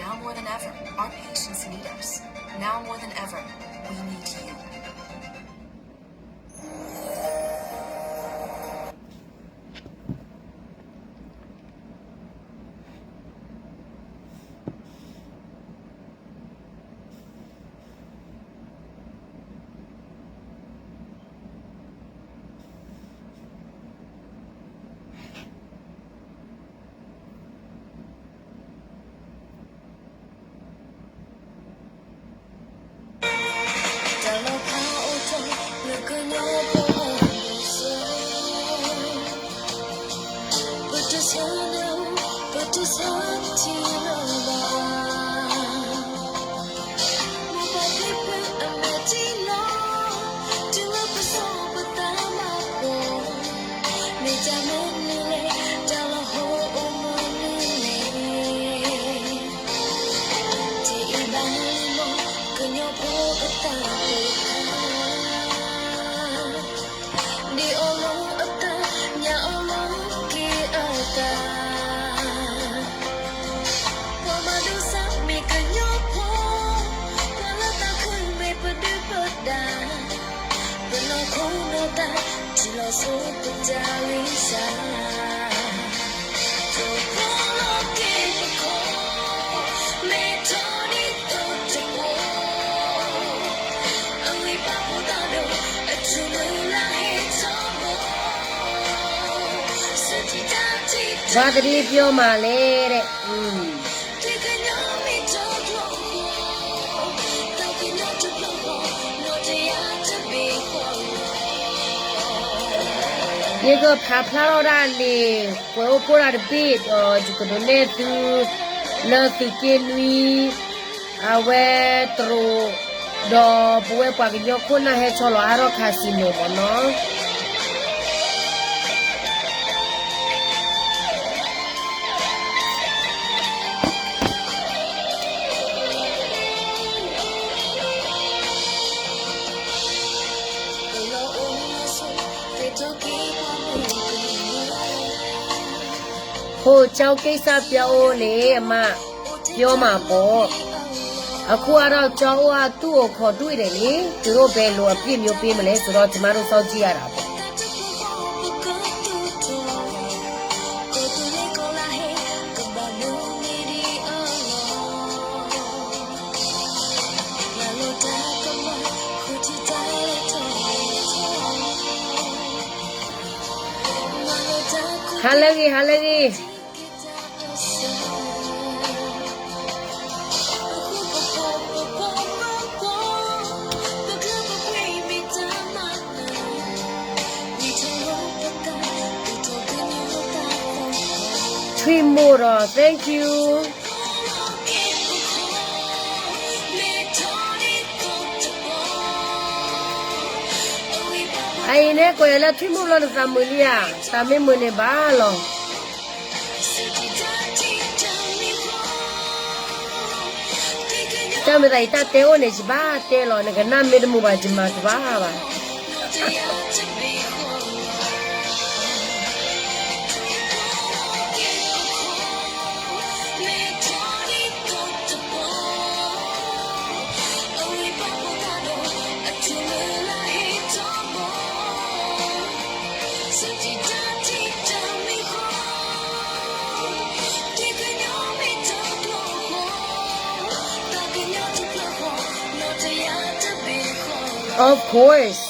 Now more than ever, our patients need us. Now more than ever, we need you. တၢ်လီၤဖးအိၣ်ထီၣ်လၢကညီဖိအဘၢၣ်စၢၤ, ပတဆၢနၢ, ပတဆၢထံလၢၤဘၣ်. မိၢ်ပၢ်ဖံဖုအမဲာ်ထံလီၤ, တုၤလၢပစီပသးဘၣ်ဖှီၣ်, မ့ၢ်တၢ်မနုၤလဲၣ်, တၢ်လီၤဟိအိၣ်မနုၤလဲၣ်. တ့အံၤဘၣ်နလံၤမီၢ်, ကညီဖိအတၢ်ပိာ်ခွါ, ဒ်အီၤလီၤအသး, ညါအီၤလီၤက့ၤအသး. ပှၤမၤဒိးစၢ်မ့ၢ်ကညီဖိ, ပှၤလၢသးခုမ့ၢ်ပဒုၣ်ပဒါ, ပနီၢ်ခိနီၢ်သး, ထံၣ်လီၤဆိပတၢ်ဂံၢ်စၢ်. တိၢ်ဖျီလီၤက့ၤပခီ, မ့ၢ်ထီဒ်သိးတဘိ, အဂံၢ်ဘါဖိသၣ်ဒိၣ်, အထူၣ်မုၢ်လၢ်ဟ့ၣ်ထီဘိ, စူၢ်ထံတၢ်ထံတၢ် ဘၣ်သဒံးပျီမးလဲၣ်, ယကဖးဖျါထီၣ်ဒၣ်လံာ်ကွဲးအိၣ်ဖှိၣ်တၢ်တဘ့ၣ်ဒီး ယကဒုးနဲၣ်သု လၢသုးက့နွံ အဝဲတရူး ဒီးပဝဲပှၤကညီခိၣ်နၢ်ဟဲဆီလီၤအါထီၣ် casino မ့ၢ်နီၤ. ဟိကၠီက့ၢ်စၢ်ပျီအိၣ်န့ၣ် အမါ, ပျီမးပိာ်, အခိၣ်အါထီၣ်ကၠီအိၣ်အသူၣ်အိၣ်ခီၣ်ဒွံၣ်ဒဲးန့ၣ် တုၤဒိၣ်ဘဲလိာ်အပြည့်မျိုးပေးမလဲ ဆိုတော့ ကျမတို့စောင့်ကြည့်ရတာပေါ့. ဟါလၢအဂ့ၤ, ဟါလၢအဂ့ၤ. ထွံၣ်မိၢ်ဒီး thank you. အအံၤန့ၣ် ကွဲးလၢထွံၣ်မိၢ်ဘျီနသးမုာ်လံဧါ, သးမ့ၢ်မုာ်န့ၣ်ဘၣ်လီၤ. တၢ်မ့ၢ်သးအံၤတၢ်တဲအိၣ်န့ၣ် ယဘၣ်တဲလီၤ, နကနၣ်မ့ၢ်တမုာ်ဘၣ် ယမၤတဘၣ်ဘၣ်. Of course.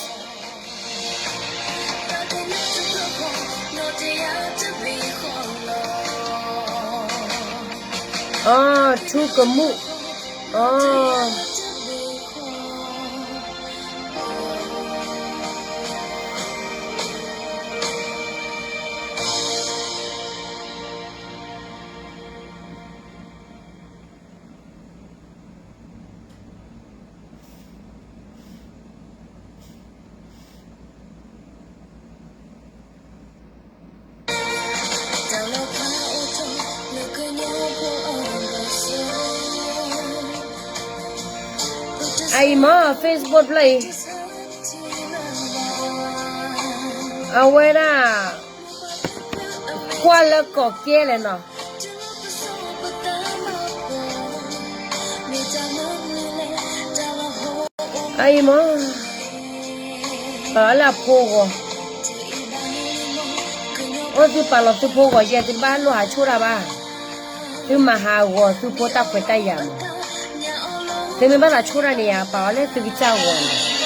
အီ ထူကမူၣ်, အီ. Aima Facebook ဖျၢၣ်အံၤ, အဝဲဒၣ် ကွၢ်လၢကိးကဲလဲၣ်နီၤ. အအံၤမ့ၢ် ပာ်လၢအဖိဂီၢ်, အိၣ်သုပာ်လီၤသုဖိဂီၢ်ယဲ သုတဘၣ်လိၣ်ဟးဆိၣ်တၢ်ဘၣ်, သုမၤဟးဂီၤသုဖိတၢ်ခွဲးတၢ်ယာ်မး, သုမ့ၢ်ဘၣ်သးဆိၣ်တၢ်န့ၣ်ယၤ ပာ်အီၤလၢသုကစၢ်ဂီၢ်န့ၣ်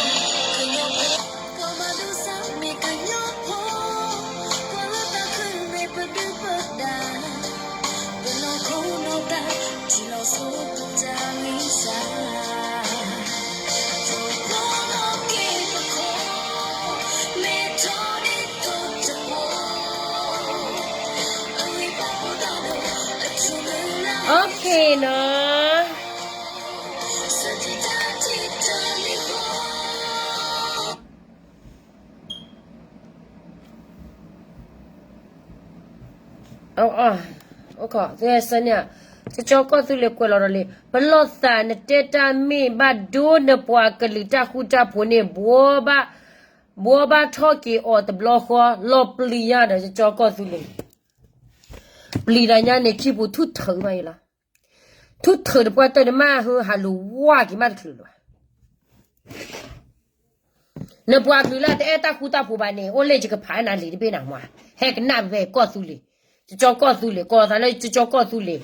Okay နီၤ. အိၣ်ခိး သုဟဲဆၢန့ၢ်, ကၠီကီၢ်သူလ့ၤကွဲးလီၤဒီးလံ, ပလီၢ်သးနတဲတၢ်မ့ၢ်ဘၣ်ဒိ နပှၤကလုာ်တၢ်ဃူတၢ်ဖိးန့ၣ် ဘှီဘၣ်ထီၣ်က့ၤအီၤတဘျီဃီ လီၤပျံၤညါဒီး ကၠီကီၢ်သူလ့ၤ, ပျံၤတၢ်ညါန့ၣ် ခံပူၤထူၣ်ထုးဘၣ်အံၤလီၤ. ထူၣ်ထုးတပှၢ်တၢၢ်န့ၣ် မ့ၢ်ဟးလူၤဝါက့ၤမးတချုးလၢၤဘၣ်. နပှၤကလုာ်လၢတအဲၣ်တၢ်ဃူတၢ်ဖိးဘၣ်န့ၣ် အိၣ်လၢယကဖးနၤလံာ်တဘ့ၣ်နၤမး, ဟဲကနၣ်ဖဲကီၢ်သူလ့ၤ, ကၠီကီၢ်သူလ့ၤ ကိးသးလၢကၠီကီၢ်သူလ့ၤ,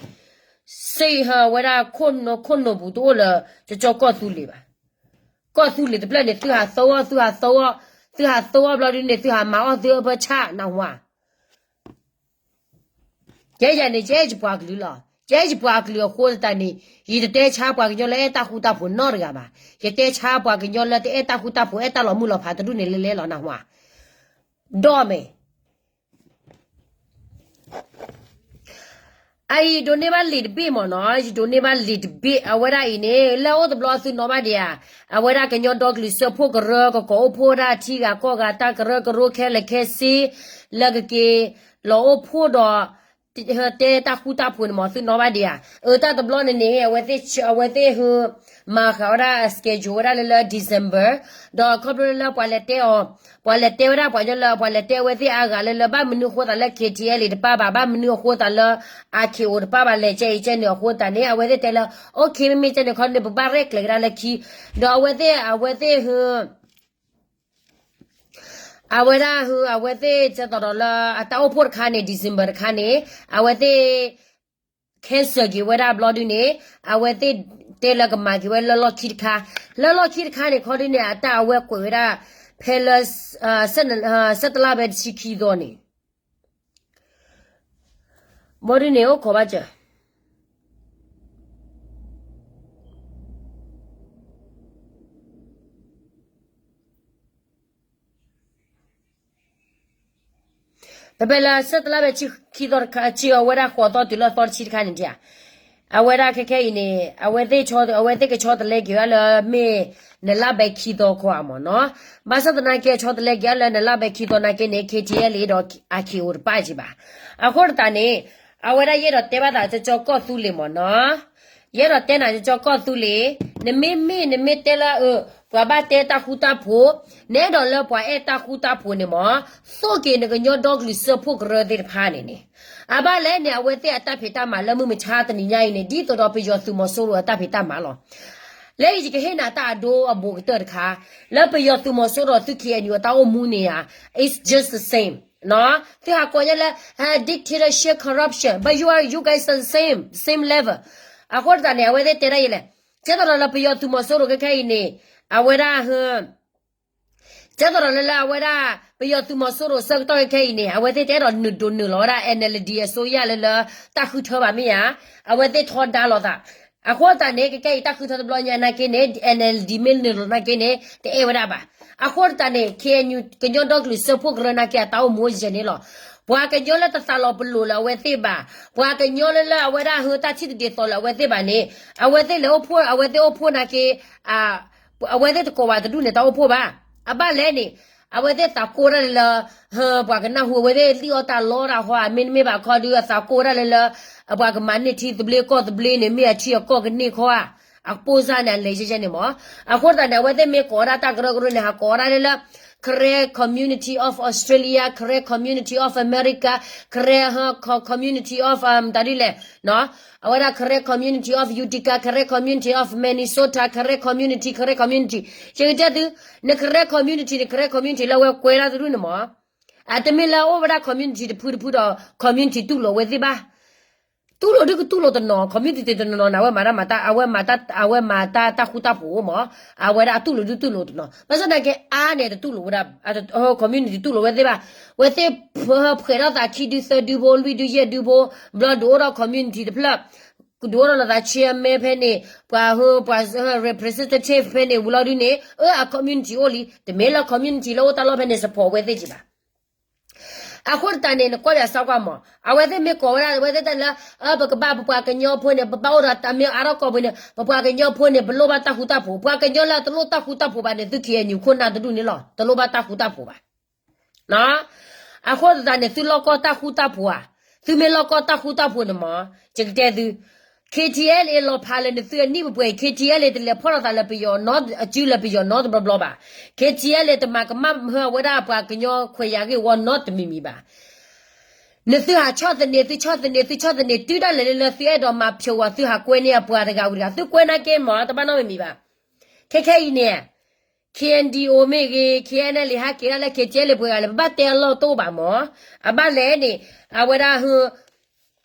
စ့ဟးဝဲဒၣ်ခိၣ်နူာ်ပူၤတအိၣ်လၢ ကၠီကီၢ်သူလ့ၤဘၣ်. ကီၢ်သူလ့ၤတဖျၢၣ်န့ၣ် သုဟးသီအီၣ် သုဟးသီအီၣ်, သုဟးသီအီၣ်ဘျီဒုန့ၣ် သုဟးမၤအီၣ်သုအဘၢၣ်ဆၣ်နၢ်ဟူဧါ. ကဲယၤန့ၣ် ကဲယပှၤကလုာ်လီၤ. ကဲယပှၤကလုာ်အဃိသတးန့ၣ် ယတတဲဆါပှၤကညီလၢအဲၣ်တၢ်ဃူတၢ်ဖိးနီတဂၤဘၣ်. ယတဲဆါပှၤကညီလၢတအဲၣ်တၢ်ဃူတၢ်ဖိး အဲၣ်တၢ်လီၤမုၢ်လီၤဖးတဒူၣ်န့ၣ်လဲၤလဲၤလီၤနၢ်ဟူဧါ. ဒီးမ့ၢ် အအံၤယဒိးန့ၢ်ဘၣ်လံာ်တဘ့ၣ်မ့ၢ်နီၤ, ယဒိးန့ၢ်ဘၣ်လံာ်တဘ့ၣ် အဝဲဒၣ်အံၤန့ၣ် လၢအိၣ်တဘျီသုနီၣ်ဘၣ်ဒံးဧါ, အဝဲဒၣ်ကညီဒီကလုာ်စၢဖှိၣ်ကရၢ ကကိးအိၣ်ဖှိၣ်ဝဲဒၣ်ထံဂၤကီၢ်ဂၤ တၢ်ကရၢကရိခဲလၢာ်ခဲဆ့ လၢကက့ၤလီၤအိၣ်ဖှိၣ်ဒီး တဲတၢ်ဃူတၢ်ဖိးန့ၣ်မ့ၢ် သုနီၣ်ဘၣ်ဒံးဧါ. အတၢ်တဘျီန့ၣ်န့ၣ် အဝဲသ့ၣ် အဝဲသ့ၣ်ဟူ မၤဃာ်ဝဲဒၣ် schedule ဝဲဒၣ်လၢလၢ December, ဒီးခီဖျိလၢပှၤလဲၤတဲအီၤ, ပှၤလဲၤတဲဝဲဒၣ်ပှၤကညီလၢ ပှၤလဲၤတဲအဝဲသ့ၣ်အါဂၤလၢလၢ ဘၣ်မနုၤအဃိသတးလၢ KTLA တပၢ်ဘၣ်, ဘၣ်မနုၤအဃိသတးလၢ အ KO တပၢ်ဘၣ် လဲၤကဲအံၤကဲန့ၣ်အဃိသတးန့ၣ် အဝဲသ့ၣ်တဲလၢ okay မ့မ့ၢ်ကဲန့ၣ်ခီန့ၣ် ပဘၣ်ရဲၣ်ကျဲၤကဒါလၢခံ, ဒီးအဝဲသ့ၣ် အဝဲသ့ၣ်ဟူ အဝဲဒၣ်ဟူ အဝဲသ့ၣ်ကဲသိးဒီးလၢ အတၢ်အိၣ်ဖှိၣ်တခါန့ၣ် December တခါန့ၣ် အဝဲသ့ၣ် cancel က့ၤဝဲဒၣ်ဘျီဒုန့ၣ် အဝဲသ့ၣ်တဲလၢကမၤက့ၤဝဲလၢလီၢ်ခံတခါ, လၢလီၢ်ခံတခါန့ၣ် ခီဒုန့ၣ် အတၢ်အဝဲကွဲးဝဲဒၣ် ဖဲလၢ ဆဲးတလါဘဲတဆံခံသီန့ၣ် ဘျီဒုန့ၣ် အိၣ်ခိးဘၣ်စၢၤ ဖဲဖဲလၢဆဲးတလါဘဲဆံခံသီတခါ ဆံအဝဲဒၣ်ဃိးသီတုၤလၢသီတဆံတခါန့ၣ်ဧါ, အဝဲဒၣ်ခဲခဲအံၤန့ၣ် အဝဲသ့ၣ် အဝဲသ့ၣ်ကဆီတလဲက့ၤဝဲဒၣ်လၢမ့ၢ် နလါဘဲခံသီခီဧါမ့ၢ်နီၤ, ဘၣ်ဆၣ်သနာ်က့ ဆီတလဲက့ၤဝဲဒၣ်လၢနလါဘဲခံသီနာ်က့န့ၣ် KTLA ဒီး အ KO တပၣ်က့ၤဘၣ်. အဃိသတးန့ၣ် အဝဲဒၣ်ယအဲၣ်ဒိးတဲဘၣ်သးကၠီကီၢ်သူလ့ၤမ့ၢ်နီၤ ယအဲၣ်ဒိးတဲနၤကၠီကီၢ်သူလ့ၤ, နမ့မ့ၢ် နမ့ၢ်တဲလၢအ ပှၤဘၣ်တဲတၢ်ဃူတၢ်ဖိး, နအဲၣ်ဒိးလၢပှၤအဲၣ်တၢ်ဃူတၢ်ဖိးန့ၣ်မ့ၢ်, သိၣ်က့ၤနကညီဒီကလုာ်စၢဖှိၣ်ကရၢသ့ၣ်တဖၣ်န့ၣ်န့ၣ်, အဘၣ်လဲၣ်န့ၣ် အဝဲသ့ၣ်အတၢ်ဖံးတၢ်မၤလၢမုၢ်မဆါတနံၤညါအံၤန့ၣ် ဒ်သိးဒီးပယီၤသုးမီၤစိရိၤအတၢ်ဖံးတၢ်မၤလီၤ. လၢယကဟ့ၣ်နၤတၢ်အဒိအဘူးကတၢၢ်တခါ, လၢပယီၤသုးမီၤစိရိၤသုး K N U အတၢ်အိၣ်မူန့ၣ်ဧါ, it's just the same. သုဟးကိးညါလၢ dictatorship corruption, but you are, you guys are the same, same level. အဃိသတးန့ၣ် အဝဲသ့ၣ်တဲဒၣ်ယဲလဲၣ်, ကဲသိးဒီးလၢပယီၤသုးမီၤစိရိၤခဲခဲအံၤန့ၣ်, အဝဲဒၣ်ဟ ကဲသိးဒီးလၢလၢအဝဲဒၣ် ပယီၤသုးမီၤစိရိၤဆၢကတီၢ်ခဲခဲအံၤန့ၣ် အဝဲသ့ၣ်တအဲၣ်ဒိးနုာ်ဒိးနုာ်လီၤဝဲဒၣ် NLD အစိုးရလၢလၢ တၢ်ဃုထၢဘၣ်မ့ၢ်ဧါ, အဝဲသ့ၣ်ထီဒါလိာ်သး. အဃိသတးန့ၣ် ခဲခဲအံၤတၢ်ဃုထၢတဘျီညါနာ်က့န့ၣ် NLD မ့ၢ်နုာ်လီၤနာ်က့န့ၣ် တအဲၣ်ဝဲဒၣ်ဘၣ်. အဃိသတးန့ၣ် K N U ကညီဒီကလုာ်စၢဖှိၣ်ကရၢနာ်က့အတၢ်အိၣ်မူယဲၢ်န့ၣ်လီၤ. ပှၤကညီလၢတသးလီၤပလိာ်လၢအဝဲသ့ၣ်ဘၣ်, ပှၤကညီလၢလၢအဝဲဒၣ်ဟ တၢ်ထံၣ်တဒ်သိးလၢအဝဲသ့ၣ်ဘၣ်န့ၣ်, အဝဲသ့ၣ်လဲၤအိၣ်ဖှိၣ် အဝဲသ့ၣ်အိၣ်ဖှိၣ်နာ်က့ အဝဲသ့ၣ်တကိးဘၣ်တဒူၣ်န့ၣ် တၢ်အိၣ်ဖှိၣ်ဘၣ်. အဘၣ်လဲၣ်န့ၣ်, အဝဲသ့ၣ်သးကိၢ်ဒၣ်လၢလၢ ပှၤကနၢ်ဟူအဝဲသ့ၣ်လံၣ်အီၣ်တၢ်လီတၢ်ဟီဧါ, မ့တမ့ၢ်ဘၣ်ခီဒုး အသးကိၢ်ဝဲဒၣ်လၢလၢ ပှၤကမၤန့ၢ်ထံသဘျ့ကီၢ်သဘျ့န့ၣ် မ့ၢ်အထံအကီၢ်ကန့ၢ်ခီဧါ. အပိၢ်စၢ်န့ၣ် အလဲၤယဲယဲန့ၣ်မး. အဃိသတးန့ၣ် အဝဲသ့ၣ်မ့ၢ်ကိးဝဲဒၣ်တၢ်ကရၢကရိန့ၣ် ဟးကိးဝဲဒၣ်လၢ Karen Community of Australia, Karen Community of America, Karen Community of တၢ်ဒ်လဲၣ်, အဝဲဒၣ် Karen Community of Utica, Karen Community of Minnesota, Karen Community, Karen Community. ယကတဲသု, န Karen Community န့ၣ် Karen Community လၢအဝဲကွဲးဒၣ်တဒူၣ်န့ၣ်မး. အတမ့ၢ်လၢအအိၣ်ဝဲဒၣ် community တဖုတဖုဒီး community တူၢ်လိာ်ဝဲသ့ၣ်ဘၣ်. တူၢ်လိာ်ဒုကတူၢ်လိာ်တနီၤ, community တနီၤနီၤန့ၣ် အဝဲမၤတၢ်မၤတၢ်, အဝဲမၤတၢ်, အဝဲမၤတၢ်တၢ်ဃူတၢ်ဖိးမး, အဝဲဒၣ်အတူၢ်လိာ်ဒုတူၢ်လိာ်တနီၤ. ဘၣ်ဆၣ်သနာ်က့ အါန့ၣ်တတူၢ်လိာ်ဝဲဒၣ်, community တတူၢ်လိာ်ဝဲသ့ၣ်ဘၣ်. ဝဲသ့ၣ်ဖှဲးထီၣ်သးခံဒုသၢဒုဖိလွံၢ်ဒုယဲၢ်ဒုဖိ, ဘျီဒုးအိၣ်ဒီး community တဖျၢၣ်, ဒုးအိၣ်ဒီးလီၤသး chairman ဖဲန့ၣ်, ပှၤဟၢ ပှၤ representative ဖဲန့ၣ်ဝံၤလီၤဒုန့ၣ်, အၢ အ community အိၣ်လံ. တမ့ၢ်လၢ community လၢအိၣ်တၢ်လီၢ်ဖဲန့ၣ် support ဝဲသ့ၣ်ကံဘၣ်. အဃိသတးန့ၣ် နကွၢ်ဒီးစးကွၢ်မး, အဝဲသ့ၣ်မ့ၢ်ကိးဝဲဒၣ် အဝဲသ့ၣ်တဲလၢ ပကဘၣ်ပပှၤကညီဖိန့ၣ် ပဘၣ်အိၣ်ဒီးတၢ်မ့ၢ်အါထီၣ်ကီၢ်ပူၤန့ၣ် ပပှၤကညီဖိန့ၣ် ပလိၣ်ဘၣ်တၢ်ဃူတၢ်ဖိး, ပှၤကညီလၢအတလိၣ်တၢ်ဃူတၢ်ဖိးဘၣ်န့ၣ် သု KNU ခိၣ်နၢ်တဒူၣ်န့ၣ်လီၤ, တလိၣ်ဘၣ်တၢ်ဃူတၢ်ဖိးဘၣ်. အဃိသတးန့ၣ် သုလိၣ်ကီၢ်တၢ်ဃူတၢ်ဖိးဧါ, သုမ့ၢ်လိၣ်ကီၢ်တၢ်ဃူတၢ်ဖိးန့ၣ်မး, ယကတဲသု, KTLA လီၤဖးလၢနသုအနံၣ်ပှဲၤပှဲၤအံၤ KTLA တလဲၤဖီၣ်လိာ်သးလၢပယီၤနီတစုလၢပယီၤနီတဘျီဘျီဘၣ်. KTLA တမၤကမၣ်ဟၢအဝဲဒၣ်ပှၤကညီခွဲးယာ်ဂ့ၢ်ဝီနီတမံၤမံၤဘၣ်. နသုဟးဆီၣ်သနံး သုဆီၣ်သနံး သုဆီၣ်သနံး တုၤဒၣ်လဲာ်လၢသုအဲၣ်ဒိးမၤဖျိးဝဲ သုဟးကွဲန့ၢ်အပှၤတဂၤဝံၤတဂၤ သုကွဲနာ်က့မး တဘၣ်နီတမံၤမံၤဘၣ်. ခဲခဲအံၤန့ၣ် KNDO မ့ၢ်ဂ့ၤ KNLA ဟဲက့ၤဒၣ်လၢ KTLA ပှဲၤဂၤလဲၣ် ပဘၣ်တဲအလီၢ်တအိၣ်ဘၣ်မး. အဘၣ်လဲၣ်န့ၣ် အဝဲဒၣ်ဟ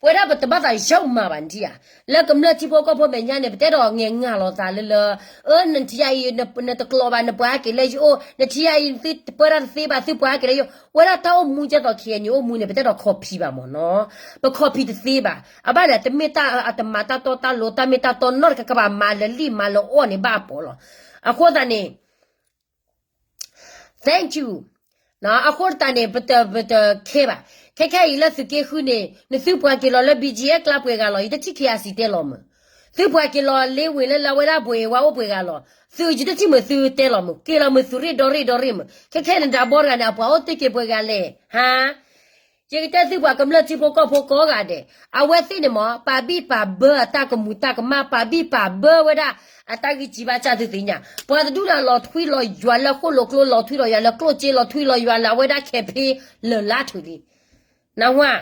ပဝဲဒၣ်ပတဘၣ်သးယီၢ်မၤဘၣ်နထံၣ်ဧါ. လၢကမျၢၢ်ထံဖိကီၢ်ဖိမဲာ်ညါန့ၣ် ပတဲဒီးငဲၤငၢ်လီၤသးလၢလၢ အၢ နထံၣ်အံၤ နတကျိးဘၣ် နပှၤဟဲက့ၤလၢယအိၣ် နထံၣ်အံၤ သုပၢတၢ်တသ့ဘၣ် သုပှၤဟဲက့ၤလၢယအိၣ် ဝဲဒၣ်တၢ်အိၣ်မူကဲသိး KNU အိၣ်မူန့ၣ် ပတဲဒီး copy ဘၣ်မးနီၤ. ပ copy တသ့ဘၣ်. အဘၣ်လဲၣ် တမ့ၢ်တၢ်အတမၤတၢ်တီတၢ်လိၤ တၢ်မ့ၢ်တၢ်တီနီတခါကဘၣ်မၤလၢလံာ်မၤလၢအီၣ်န့ၣ်ဘၣ်အပီၤလီၤ. အဃိသတးန့ၣ် Thank you. အဃိတၢ်န့ၣ် ပတ ပတခဲဘၣ်. ခဲခဲအံၤလၢသုးက့ဃုန့ၣ် နသုပှၤက့ၤလီၤလၢ BGF ကျါပှဲၤဂၤလီၤ. ယတထံၣ် KIC တဲလီၤမုာ်. သုပှၤက့ၤလီၤလ့ဝ့ၤလၢလၢအဝဲဒၣ်ဘှ့ၣ်ဝါအိၣ်ပှဲၤဂၤလီၤ. သုယတထံၣ်မုာ်သုတဲလီၤမုာ်. က့ၤလီၤမုာ်သုးရ့ၣ်ဒီရ့ၣ်ဒီရ့ၣ်မုာ်. ခဲခဲန့ၣ် ဒးဘီတဂၤန့ၣ် အပှၤအိၣ်တ့ၢ်က့ၤပှဲၤဂၤလဲၣ် ဟါ ယကတဲသုပှၤကမျၢၢ်ထံဖိကီၢ်ဖိကိးဂၤဒဲး အဝဲသ့ၣ်န့ၣ်မး ပာ်ဘံၣ်ပာ်ဘၢအတၢ်ကမူၤတၢ်ကမၣ် ပာ်ဘံၣ်ပာ်ဘၢဝဲဒၣ် အတၢ်ဂံၢ်စၢ်ဘါစၢ်သုသ့ၣ်ညါ ပှၤတဒူၣ်န့ၣ် လီၤထွံလီၤယွၤလၢဃိၣ်လိာ်ကျိ လီၤထွံလီၤယွၤလၢကျိၣ်စ့ လီၤထွံလီၤယွၤလၢအဝဲဒၣ်ခဲဖ့လၢာ်လါထုးလံ နၢ်ဟူဧါ.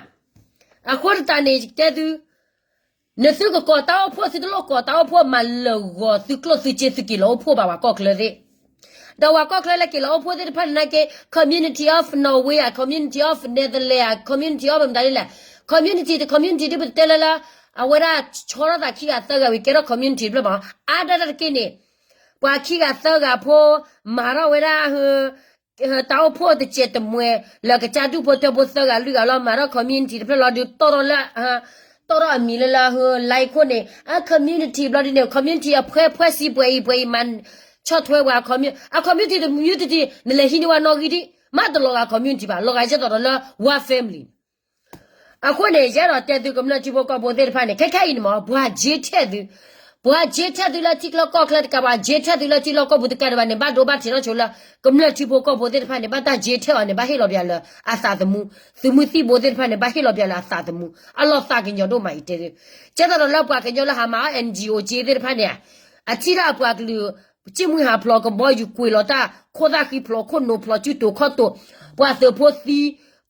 အဃိသတးန့ၣ် ယကတဲသု နသုကကိးတၢ်အိၣ်ဖှိၣ် သုတလိၣ်ကိးတၢ်အိၣ်ဖှိၣ်မၤလၢာ်ဂီၤသုကျိၣ်သုစ့ သုက့ၤလီၤအိၣ်ဖှိၣ်ဘၣ်ပှၤကီၢ်ချၢသ့ၣ် ဒီးပှၤကီၢ်ချၢလၢက့ၤလီၤအိၣ်ဖှိၣ်သ့ၣ်တဖၣ်န့ၣ်နာ်က့ community of Norway ဧါ community of Netherlands ဧါ community of မတၤဒ်လဲၣ် community တ community ဒ်ပတဲလၢလၢ အဝဲဒၣ်ဆီထီၣ်သးခံဂၤသၢဂၤဝံၤ ကဲထီၣ် community တဖျၢၣ်မး အါဒၣ်တၢ်တက့ၢ်န့ၣ် ပှၤခံဂၤသၢဂၤဖိ မၤထီၣ်ဝဲဒၣ် တၢ်အိၣ်ဖှိၣ်တစဲးတမှဲၤ လၢကစၢ်ဒူၣ်ဖိထၢဖိသၢဂၤလွံၢ်ဂၤလီၤ မၤထီၣ် community တဖျၢၣ်လီၤဒုး တီၣ်ထီၣ်လၢ တီၣ်ထီၣ်အမံၤလၢလၢ like ခိၣ်န့ၣ် အ community ဘျီဒ်န့ၣ် community အဖှဲဖှဲဆံပှဲၤအံၤပှဲၤအံၤမၤ ဆီၣ်ထွဲဝဲ အ community တမံၤတဒံး နလဲၤဟံးန့ၢ်ဝဲနီၣ်ဂံၢ်ဒံး မ့ၢ်တလီၤဂာ် community ဘၣ် လီၤဂာ်ကဲသိးဒီးလၢ one family အဃိန့ၣ် ယအဲၣ်ဒိးတဲသုကမျၢၢ်ထံဖိကီၢ်ဖိသ့ၣ်တဖၣ်န့ၣ် ခဲခဲအံၤန့ၣ်မး ပှၤ J ထဲၣ်သု ပှၤ J ထဲၣ်သုလၢထံချၢကီၢ်ချၢတကးဘၣ် J ထဲၣ်သုလၢထံလီၢ်ကီၢ်ပူၤတကးဒံးဘၣ်န့ၣ် ဘၣ်ဒိဘၣ်ထံးထီၣ်ဆိလၢ ကမျၢၢ်ထံဖိကီၢ်ဖိသ့ၣ်တဖၣ်န့ၣ် ဘၣ်တၢ် J ထဲၣ်အီၤန့ၣ် ဘၣ်ဟ့ၣ်လီၤပှၤလၢအသးသမူ သုးမုၢ်သံၣ်ဘိသ့ၣ်တဖၣ်န့ၣ် ဘၣ်ဟ့ၣ်လီၤပှၤလၢအသးသမူ အလီၤသးကညီၤဒိၣ်မးအံၤတဲသု ကဲသိးဒီးလၢပှၤကညီလၢဟးမၤအီၣ် NGO က့သ့ၣ်တဖၣ်န့ၣ် အထံၣ်ဒၣ်အပှၤကလုာ် ကၠံၣ်မှံဟးဖျိးကဘီယူၤကွံာ်လီၤတၢ် ခိၣ်သၣ်ဃံဖျိးခိၣ်နိးဖျိးစုတိာ်ခီၣ်တိာ် ပှၤသုးဖိသံ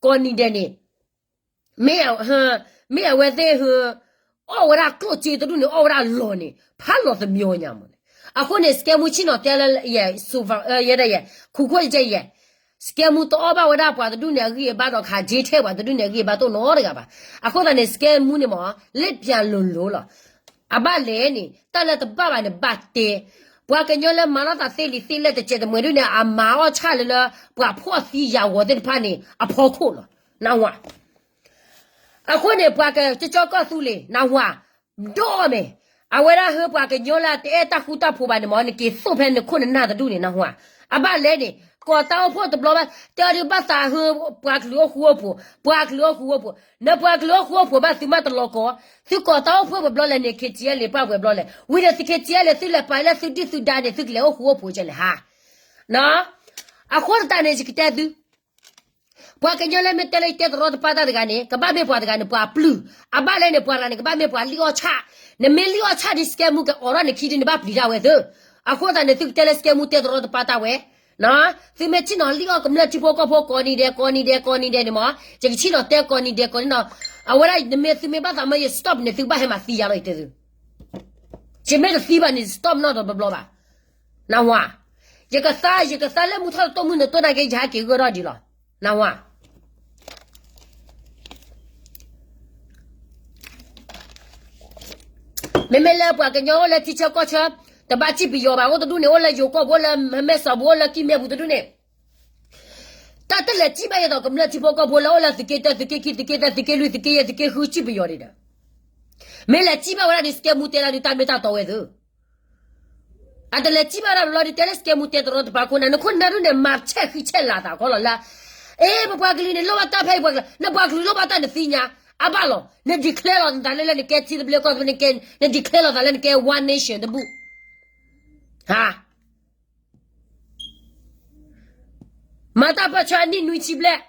ကိးနံၤဒဲးန့ၣ် မ့ၢ်အဝဲသ့ၣ် အီၣ်ဝဲဒၣ်ကျိၣ်စ့တဒူၣ်န့ၣ် အီၣ်ဝဲဒၣ်လီၢ်န့ၣ် ဖးလီၤသမံအီၤညါမးန့ၣ် အဃိန့ၣ် စကဲမူဆ့ၣ်နီၤတဲလၢ ယဲဒၣ်ယဲ ခူခိၣ်ယဲယဲ စကဲမူတအီၣ်ဘၣ်ဝဲဒၣ်ပှၤတဒူၣ်န့ၣ် အဂံၢ်အဘါဒီးခး J ထဲၣ်ပှၤတဒူၣ်န့ၣ် အဂံၢ်အဘါတအိၣ်နီတဂၤဘၣ် အဃိသတးန့ၣ် စကဲမူန့ၣ်မး လ့ပျၢၤလိၤလိၤလီၤ အဘၣ်လဲၣ်န့ၣ် တၢ်လၢတဘၣ်ဘၣ်န့ၣ် ဘၣ်တဲ ပှၤကညီလၢမၤထီၣ်သးသ့လံာ်သ့လဲၢ်တစဲးတမှဲၤဒ်န့ၣ် အမၤအီၣ်ဆၣ်လၢလၢ ပှၤဖှီၣ်သံယာ်ဂီၤသ့ၣ်တဖၣ်န့ၣ် အဖီခိၣ်လီၤ နၢ်ဟူဧါ အဃိန့ၣ် ပှၤကကၠီကီၢ်သူလ့ၤ နၢ်ဟူဧါ ဒိၣ်အီၤမ့ၢ် အဝဲဒၣ်ဟၢပှၤကညီလၢတအဲၣ်တၢ်ဃူတၢ်ဖိးဘၣ်န့ၣ်မး နက့ၤသိၣ်ဖဲနခိၣ်နနၢ်တဒူၣ်န့ၣ် နၢ်ဟူဧါ အဘၣ်လဲၣ်န့ၣ် ကိးတၢ်အိၣ်ဖှိၣ်တဘျီဘၣ် တဲအီၤဒုးဘၣ်သးဟၢ ပှၤကလုာ်အိၣ်ဃူအိၣ်ဖိး ပှၤကလုာ်အိၣ်ဃူအိၣ်ဖိး နပှၤကလုာ်အိၣ်ဃူအိၣ်ဖိးဘၣ်သုမ့ၢ်တလီၤကီး သုကိးတၢ်အိၣ်ဖှိၣ်ပဘျီလဲၣ်န့ၣ် KTLA ပှၤပှဲၤဘျီလဲၣ် ဝံၤဒီးသု KTLA သုလဲၤပာ်လၢသုဒုၣ်သုဒါန့ၣ် သုကလဲၤအိၣ်ဃူအိၣ်ဖိးကလဲၣ်ဟါ အဃိသတးန့ၣ် ယကတဲသု ပှၤကညီလၢမ့ၢ်တဲလၢယတဲတရီတပါတၢ်တဂၤန့ၣ် ကဘၣ်မ့ၢ်ပှၤတဂၤန့ၣ် ပှၤပျုၢ်, အဘၣ်လဲၣ်န့ၣ် ပှၤတဂၤန့ၣ် ကဘၣ်မ့ၢ်ပှၤလံၣ်အီၣ်ဆၣ်, နမ့ၢ်လံၣ်အီၣ်ဆၣ်ဒ်စကဲမူကအိးထီၣ်နခံဒုန့ၣ် ဘၣ်ပျံၤတၢ်ဝဲသု, အဃိသတးန့ၣ် သုကတဲလၢစကဲမူတဲတရီတပါတၢ်ဝဲ, သုမ့ၢ်ဆ့ၣ်နီၤလံၣ်အီၣ်ကမျၢၢ်ထံဖိကီၢ်ဖိကိးနံၤဒဲး ကိးနံၤဒဲး ကိးနံၤဒဲးန့ၣ်မး, ယကဆ့ၣ်နီၤတဲကိးနံၤဒဲး ကိးနံၤနီၤ, အဝဲဒၣ်နမ့ၢ်သုမ့ၢ်ဘၣ်သးမၢယ stop န့ၣ် သုကဘၣ်ဟဲမၤသံယၤလီၤ ယတဲသု ယမ့ၢ်တသံဘၣ်န့ၣ် stop နီၢ်ဒီးဘျီဘျီဘၣ်, နၢ်ဟူဧါ, ယကသါ ယကသါလၢမူထီၣ်တတိၢ်မုၢ်နတိၢ်နာ်က့ ယဟးက့ၤဂၢၢ်ထီၣ်ဒံးလီၤ, နၢ်ဟူဧါ. မ့မ့ၢ်လၢပှၤကညီအိၣ်လၢထံဆၢကီၢ်ဆၢ, တဘၣ်စံၣ်ပယီၤဘၣ် အိၣ်တဒူၣ်န့ၣ် အိၣ်လၢယိၤကီၢ်ပူၤ အိၣ်လၢမဲၢ်စီးပူၤ အိၣ်လၢကံၢ်မဲၣ်ပူၤတဒူၣ်န့ၣ်, တၢ်တလဲၤစံၣ်ဘၣ်ယဲသိးကမျၢၢ်ထံဖိကီၢ်ဖိလၢအိၣ်လၢသုးက့တၢ သုးက့ခံ သုးက့သၢ သုးက့လွံၢ် သုးက့ယဲၢ် သုးက့ဃု စံၣ်ပယီၤဒံးဒီး, မ့ၢ်လဲၤစံၣ်ဘၣ်ဝဲဒၣ်ဒီး စကဲမူတဲဒၣ်ဒုးတၢ်မ့ၢ်တၢ်တီဝဲသု အတလဲၤစံၣ်ဘၣ်ဒၣ်ဘျီဒုး တဲလၢစကဲမူတဲတရီတပါခိၣ်နၢ် နခိၣ်နၢ်ဒုးန့ၣ် မၤဆဲးဃံဆဲးလၤသးခီလီၤလၢ, အ့ ပပှၤကလုာ်န့ၣ် လိၣ်ဘၣ်တၢ်ဖဲအံၤပှၤကလုာ် နပှၤကလုာ်လိၣ်ဘၣ်တၢ်နသ့ၣ်ညါ, အဘၣ်လီၤ န declare လီၤနသးလၢလၢနကဲထံသဘျ့ကီၢ်သဘျ့ န declare လီၤသးလၢနကဲ one nation တဘူၣ်, ဟါ မၤတၢ်ပၢၢ်ဆၢအနံၣ်နွံဆံဘျဲၣ်,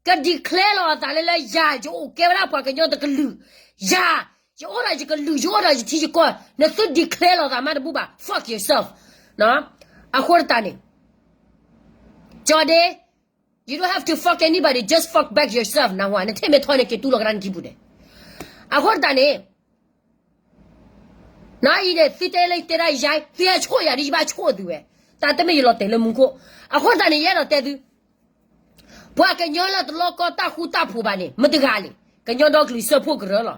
က declare လီၤအသးလၢလၢယၤ ယအိၣ်ကဲဝဲဒၣ်ပှၤကညီတကလုာ်, ယၤ ယအိၣ်ဒီးယကလုာ် ယအိၣ်ဒီးယထံယကီၢ် နသု declare လီၤသးမးတဘူၣ်ဘၣ် fuck yourself, အဃိတးန့ၣ်, ကၠီဒ့, you don't have to fuck anybody, just fuck back yourself နၢ်ဟူဧါ နထံၣ်မ့ၢ်ထီန့ၣ် က့ၤတူၢ်လီၤကဒါနခံပူၤဒဲး, အဃိတးန့ၣ် နအံၤန့ၣ် သုတဲလၢယတဲဒၣ်ယါ သုဟဲဆိၣ်ယၤဒ်ယဘၣ် ဆိၣ်သုဝဲ, တၢ်တမ့ၢ်ယလီၤတဲာ်လၢမူခိၣ်, အဃိသတးန့ၣ် ယအဲၣ်ဒိးတဲသု, ပှၤကညီလၢတလီၢ်ကီၢ်တၢ်ဃူတၢ်ဖိးဘၣ်န့ၣ် မတဂၤလံ, ကညီဒီကလုာ်စၢဖှိၣ်ကရၢလီၤ,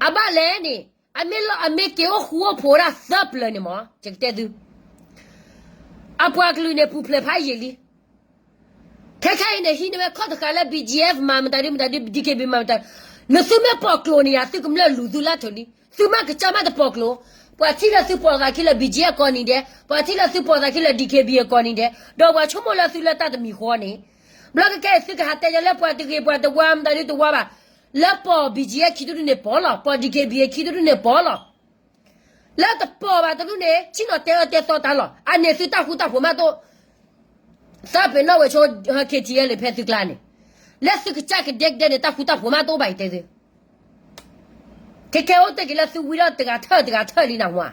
အဘၣ်လဲၣ်န့ၣ် အမ့ၢ်လီၤ အမ့ၢ်က့ၤအိၣ်ဃူအိၣ်ဖိးဒၣ်သၢပျၢၤန့ၣ်မး ယကတဲသု, အပှၤကလုာ်န့ၣ် ပူၤဖျဲးဖးယံာ်လံ ခဲခဲအံၤန့ၣ် ဟံးန့ၢ်ဝဲခီၣ်တဃာ်လၢ ဘီၣ်ကၠံၣ်အ့ၣ် မၤမတၤဒုမတၤဒု ဒံၣ်ခ့ၣ်ဘံၣ် မၤမတၤ, နသုမ့ၢ်ပိာ်ကျိာ်န့ၣ်ယါ သုကမျၢၢ်လူၤသုလၢထိးလံ, သုမ့ၢ်ကစၢ်မ့ၢ်တပိာ်ကျိာ်, ပှၤထံၣ်လၢသုပိာ်သးခံလၢ ဘီၣ်ကၠံၣ်အ့ၣ် ကိးနံၤဒဲး, ပှၤထံၣ်လၢသုပိာ်သးခံလၢ ဒံၣ်ခ့ၣ်ဘံၣ်အ့ၣ် ကိးနံၤဒဲး, ဒီးပှၤဆိကမိၣ်လၢသုလၢတၢ်တမံၤဃီန့ၣ်, ဘျီကကဲအံၤသုကဟးတဲယၤလၢပှၤတဂ့ၤပှၤတဝါမတၤဒုတဝါဘၣ်, လၢပိာ် ဘီၣ်ကၠံၣ်အ့ၣ် ခံတဒုန့ၣ်ပိာ်လီၤ, ပိာ် ဒံၣ်ခ့ၣ်ဘံၣ်အ့ၣ် ခံတဒုန့ၣ်ပိာ်လီၤ လၢတပိာ်ဘၣ်တဒုန့ၣ် ဆ့ၣ်နီၤတဲအၢတဲသီတၢ်လီၤ. အန့ၣ်သုတၢ်ဃူတၢ်ဖိးမးတိၢ်, သးပ့ၤနီၣ်ဝဲဆိ ဟၢခ့ၣ်ထံၣ်ယဲၢ်လၢဖဲသုကျါန့ၣ်, လၢသုကစၢ်ကဒဲကဒဲန့ၣ် တၢ်ဃူတၢ်ဖိးမးတိၢ်ဘၣ်အံၤတဲသု, ခဲခဲအိၣ်တ့ၢ်က့ၤလၢသုဝံထီၣ်တဂၤထၢၣ်တဂၤထၢၣ်လံနၢ်ဟူဧါ.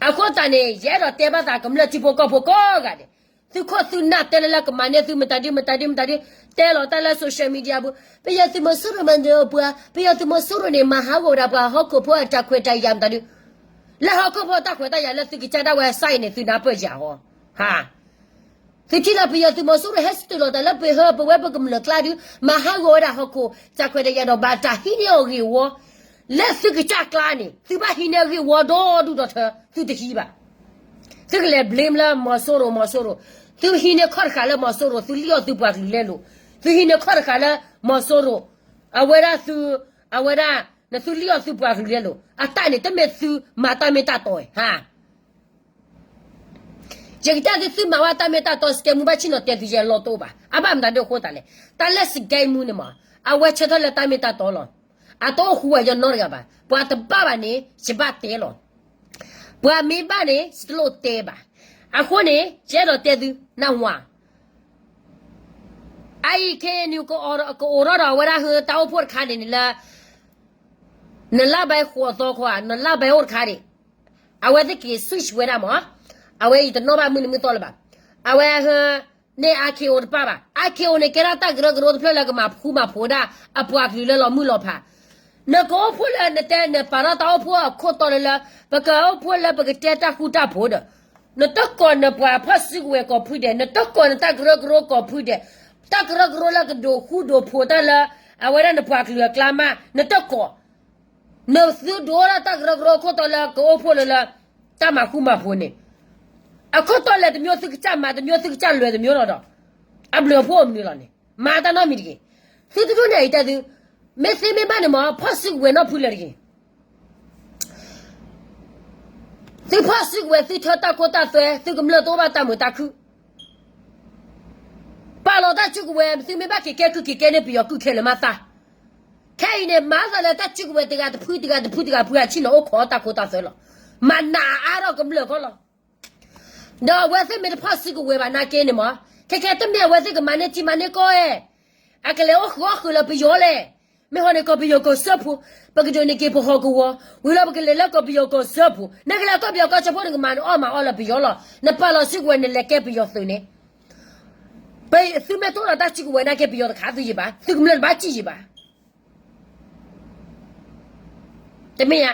အဃိသတးန့ၣ် ယအဲၣ်ဒိးတဲဘၣ်သးကမျၢၢ်ထံဖိကီၢ်ဖိကိးဂၤဒဲး, သုခိၣ်သုနၢ်တဲလၢလၢကမၤန့ၢ်သုမတၤဒုမတၤဒုမတၤဒု, တဲလီၤတၢ်လၢ social media ပူၤ, ပယီၤသုးမီၤစိရိၤမၤနၢၤပှၤ, ပယီၤသုးမီၤစိရိၤန့ၣ် မၤဟးဂီၤဝဲဒၣ်ပှၤဟီၣ်ခိၣ်ဖိအတၢ်ခွဲးတၢ်ယာ်မတၤဒု, လၢဟီၣ်ခိၣ်ဖိတၢ်ခွဲးတၢ်ယာ်လၢသုကစၢ်ဒၣ်ဝဲအစၢ်အံၤန့ၣ် သုနၢ်ပၢၢ်ယၤဟီ, ဟါ သုထံၣ်လၢပယီၤသုးမီၤစိရိၤဟဲစတူးလီၤတၢ်လၢပှၤဟၢပဝဲပကမျၢၢ်ကျါဒု, မၤဟးဂီၤဝဲဒၣ်ဟီၣ်ခိၣ်တၢ်ခွဲးတၢ်ယာ်ဒီးဘၣ်တၢ်ဟံးန့ၢ်အီၤဂ့ၢ်ဝီ, လၢသုကစၢ်ကျါန့ၣ် သုဘၣ်ဟံးန့ၢ်အဂ့ၢ်ဝီဒီဒူၣ်ဒီထၢ သုတဟံးဘၣ်. သုကလဲၤ blame လၢမီၤစိရိၤ မီၤစိရိၤ, သုဟံးန့ၢ်ခီၣ်တဃာ်လၢမီၤစိရိၤ သုလံၣ်အီၣ်သုပှၤကလုာ်လဲလိာ်, သုဟံးန့ၢ်ခီၣ်တဃာ်လၢမီၤစိရိၤ, အဝဲဒၣ်သု, အဝဲဒၣ် နသုလံၣ်အီၣ်သုပှၤကလုာ်လဲလိာ်, အတၢ်န့ၣ် တမ့ၢ်သုမၤတၢ်မ့ၢ်တၢ်တီဧါ, ဟါ ယကတဲသု သုမၤဝဲတၢ်မ့ၢ်တၢ်တီ စကဲမူဘၣ်ဆ့ၣ်နီၤတဲသုယဲၢ်လီၤတအိၣ်ဘၣ်, အဘၣ်မတၤဒုအဃိသတးလဲၣ်, တၢ်လၢစကဲမူန့ၣ်မး, အဝဲဆၢထၢၣ်လၢတၢ်မ့ၢ်တၢ်တီလီၤ. အတအိၣ်ဃူဝဲယနီတဂၤဘၣ်, ပှၤတဘၣ်ဘၣ်န့ၣ် ယဘၣ်တဲလီၤ. ပှၤမ့ၢ်ဘၣ်န့ၣ် ယတလိၣ်တဲဘၣ်. အဃိန့ၣ် ယအဲၣ်ဒိးတဲသု နၢ်ဟူဧါ, အအံၤခဲအံၤန့ၣ် ကအိးထီၣ်ဒီးအဝဲဒၣ်ဟၢတၢ်အိၣ်ဖှိၣ်တခါန့ၣ်န့ၣ်လၢ နလၢဘဲဃိးသီခီဧါ, နလၢဘဲအိၣ်တခါန့ၣ်, အဝဲသ့ၣ်က့ၤ switch ဝဲဒၣ်မး, အဝဲအံၤတနီၣ်ဘၣ်မုၢ်နံၤမုၢ်သီလၢၤဘၣ်, အဝဲဟၢ န့ၢ် အါခ့အိတပၣ်ဘၣ်, အါခ့အိန့ၣ်ကဲထီၣ်တၢ်ကရၢကရိတဖျၢၣ်လၢကမၤဃူမၤဖိးဒၣ် အပှၤကလုာ်လၢလီၤမုၢ်လီၤဖး, နကအိၣ်ဖှိၣ်လၢနတဲနပာ်ထီၣ်တၢ်အိၣ်ဖှိၣ်အခိၣ်တီလၢလၢ, ပကအိၣ်ဖှိၣ်လၢပကတဲတၢ်ဃူတၢ်ဖိးဒီး, နတကိးနပှၤဖီၣ်စုကဝဲၤကိးဖုဒဲး, နတကိးနတၢ်ကရၢကရိကိးဖုဒဲး, တၢ်ကရၢကရိလၢကဒိးဃူဒိးဖိးတၢ်လၢ အဝဲဒၣ်နပှၤကလုာ်အကျါမး နတကိး နသုဒိးဝဲဒၣ်တၢ်ကရၢကရိအခိၣ်တီလၢကအိၣ်ဖှိၣ်လၢလၢ တၢ်မၤဃူမၤဖိးန့ၣ်, အခိၣ်တီလဲၤတမျိုး သုကစၢ်မၤတမျိုး သုကစၢ်လဲၤတမျိုးလီၤဒီး, အဘျုးအဖှိၣ်အိၣ်မနုၤလီၤန့ၣ် မၤတၢ်နီတမံၤတဂ့ၤ. သုတဒူၣ်န့ၣ်အံၤတဲသု, မ့ၢ်သ့မ့ၢ်ဘၣ်န့ၣ်မး ဖီၣ်စုကဝဲၤနီၢ်ဖုလဲၤတဂ့ၤ. သုဖီၣ်စုကဝဲၤ သုထၢတၢ်ခိတၢ်သွဲ သုကမျၢၢ်တအိၣ်ဘၣ်တၢ်မုာ်တၢ်ခုၣ် ပာ်လီၤတၢ်စုကဝဲၤ သုမ့ၢ်ဘၣ်က့ၤကဲကုၢ်က့ၤကဲန့ၢ်ပယီၤကုၢ်ခဲလၢာ်မးသး, ခဲအံၤန့ၣ် မၤသးလၢတၢ်စုကဝဲၤတဂၤတဖုတဂၤတဖုတဂၤဖုအဆ့ၣ်နီၤအိၣ်ခိးတၢ်ခိတၢ်သွဲလီၤ. မၤနးအါထီၣ်ကမျၢၢ်ခီလီၤ. ဒီးအဝဲသ့ၣ်မ့ၢ်တဖီၣ်စုကဝဲၤဘၣ်နာ်က့န့ၣ်မး ခဲခဲတမ့ၢ်အဝဲသ့ၣ်ကမၤန့ၢ်ထံမၤန့ၢ်ကီၢ်ဧဲ, အကလဲၤအိၣ်ဃုာ်အီၣ်ဃုာ်လၢပယီၤလဲၣ်. မ့ၢ်ဟီန့ၣ် ကီၢ်ပယီၤကီၢ်စၢဖှိၣ်, ပကဒိးန့ၢ်က့ၤပဟီၣ်ကဝီၤ, ဝံၤလီၤပကလဲၤလၢကီၢ်ပယီၤကီၢ်စၢဖှိၣ်, နကလဲၤလၢကီၢ်ပယီၤကီၢ်စၢဖှိၣ်န့ၣ် ကမၤနအီၣ်မၤအီၣ်လၢပယီၤလီၤ. နပာ်လီၤစုကဝဲၤ နလဲၤကဲပယီၤသုးန့ၣ် သုမ့ၢ်ထီၣ်လီၤတၢ်စုကဝဲၤနာ်က့ ပယီၤတခးသုယံာ်ဘၣ်, သုကမျၢၢ်တဘၣ်စံၣ်ယံာ်ဘၣ်. တမ့ၢ်ဧါ.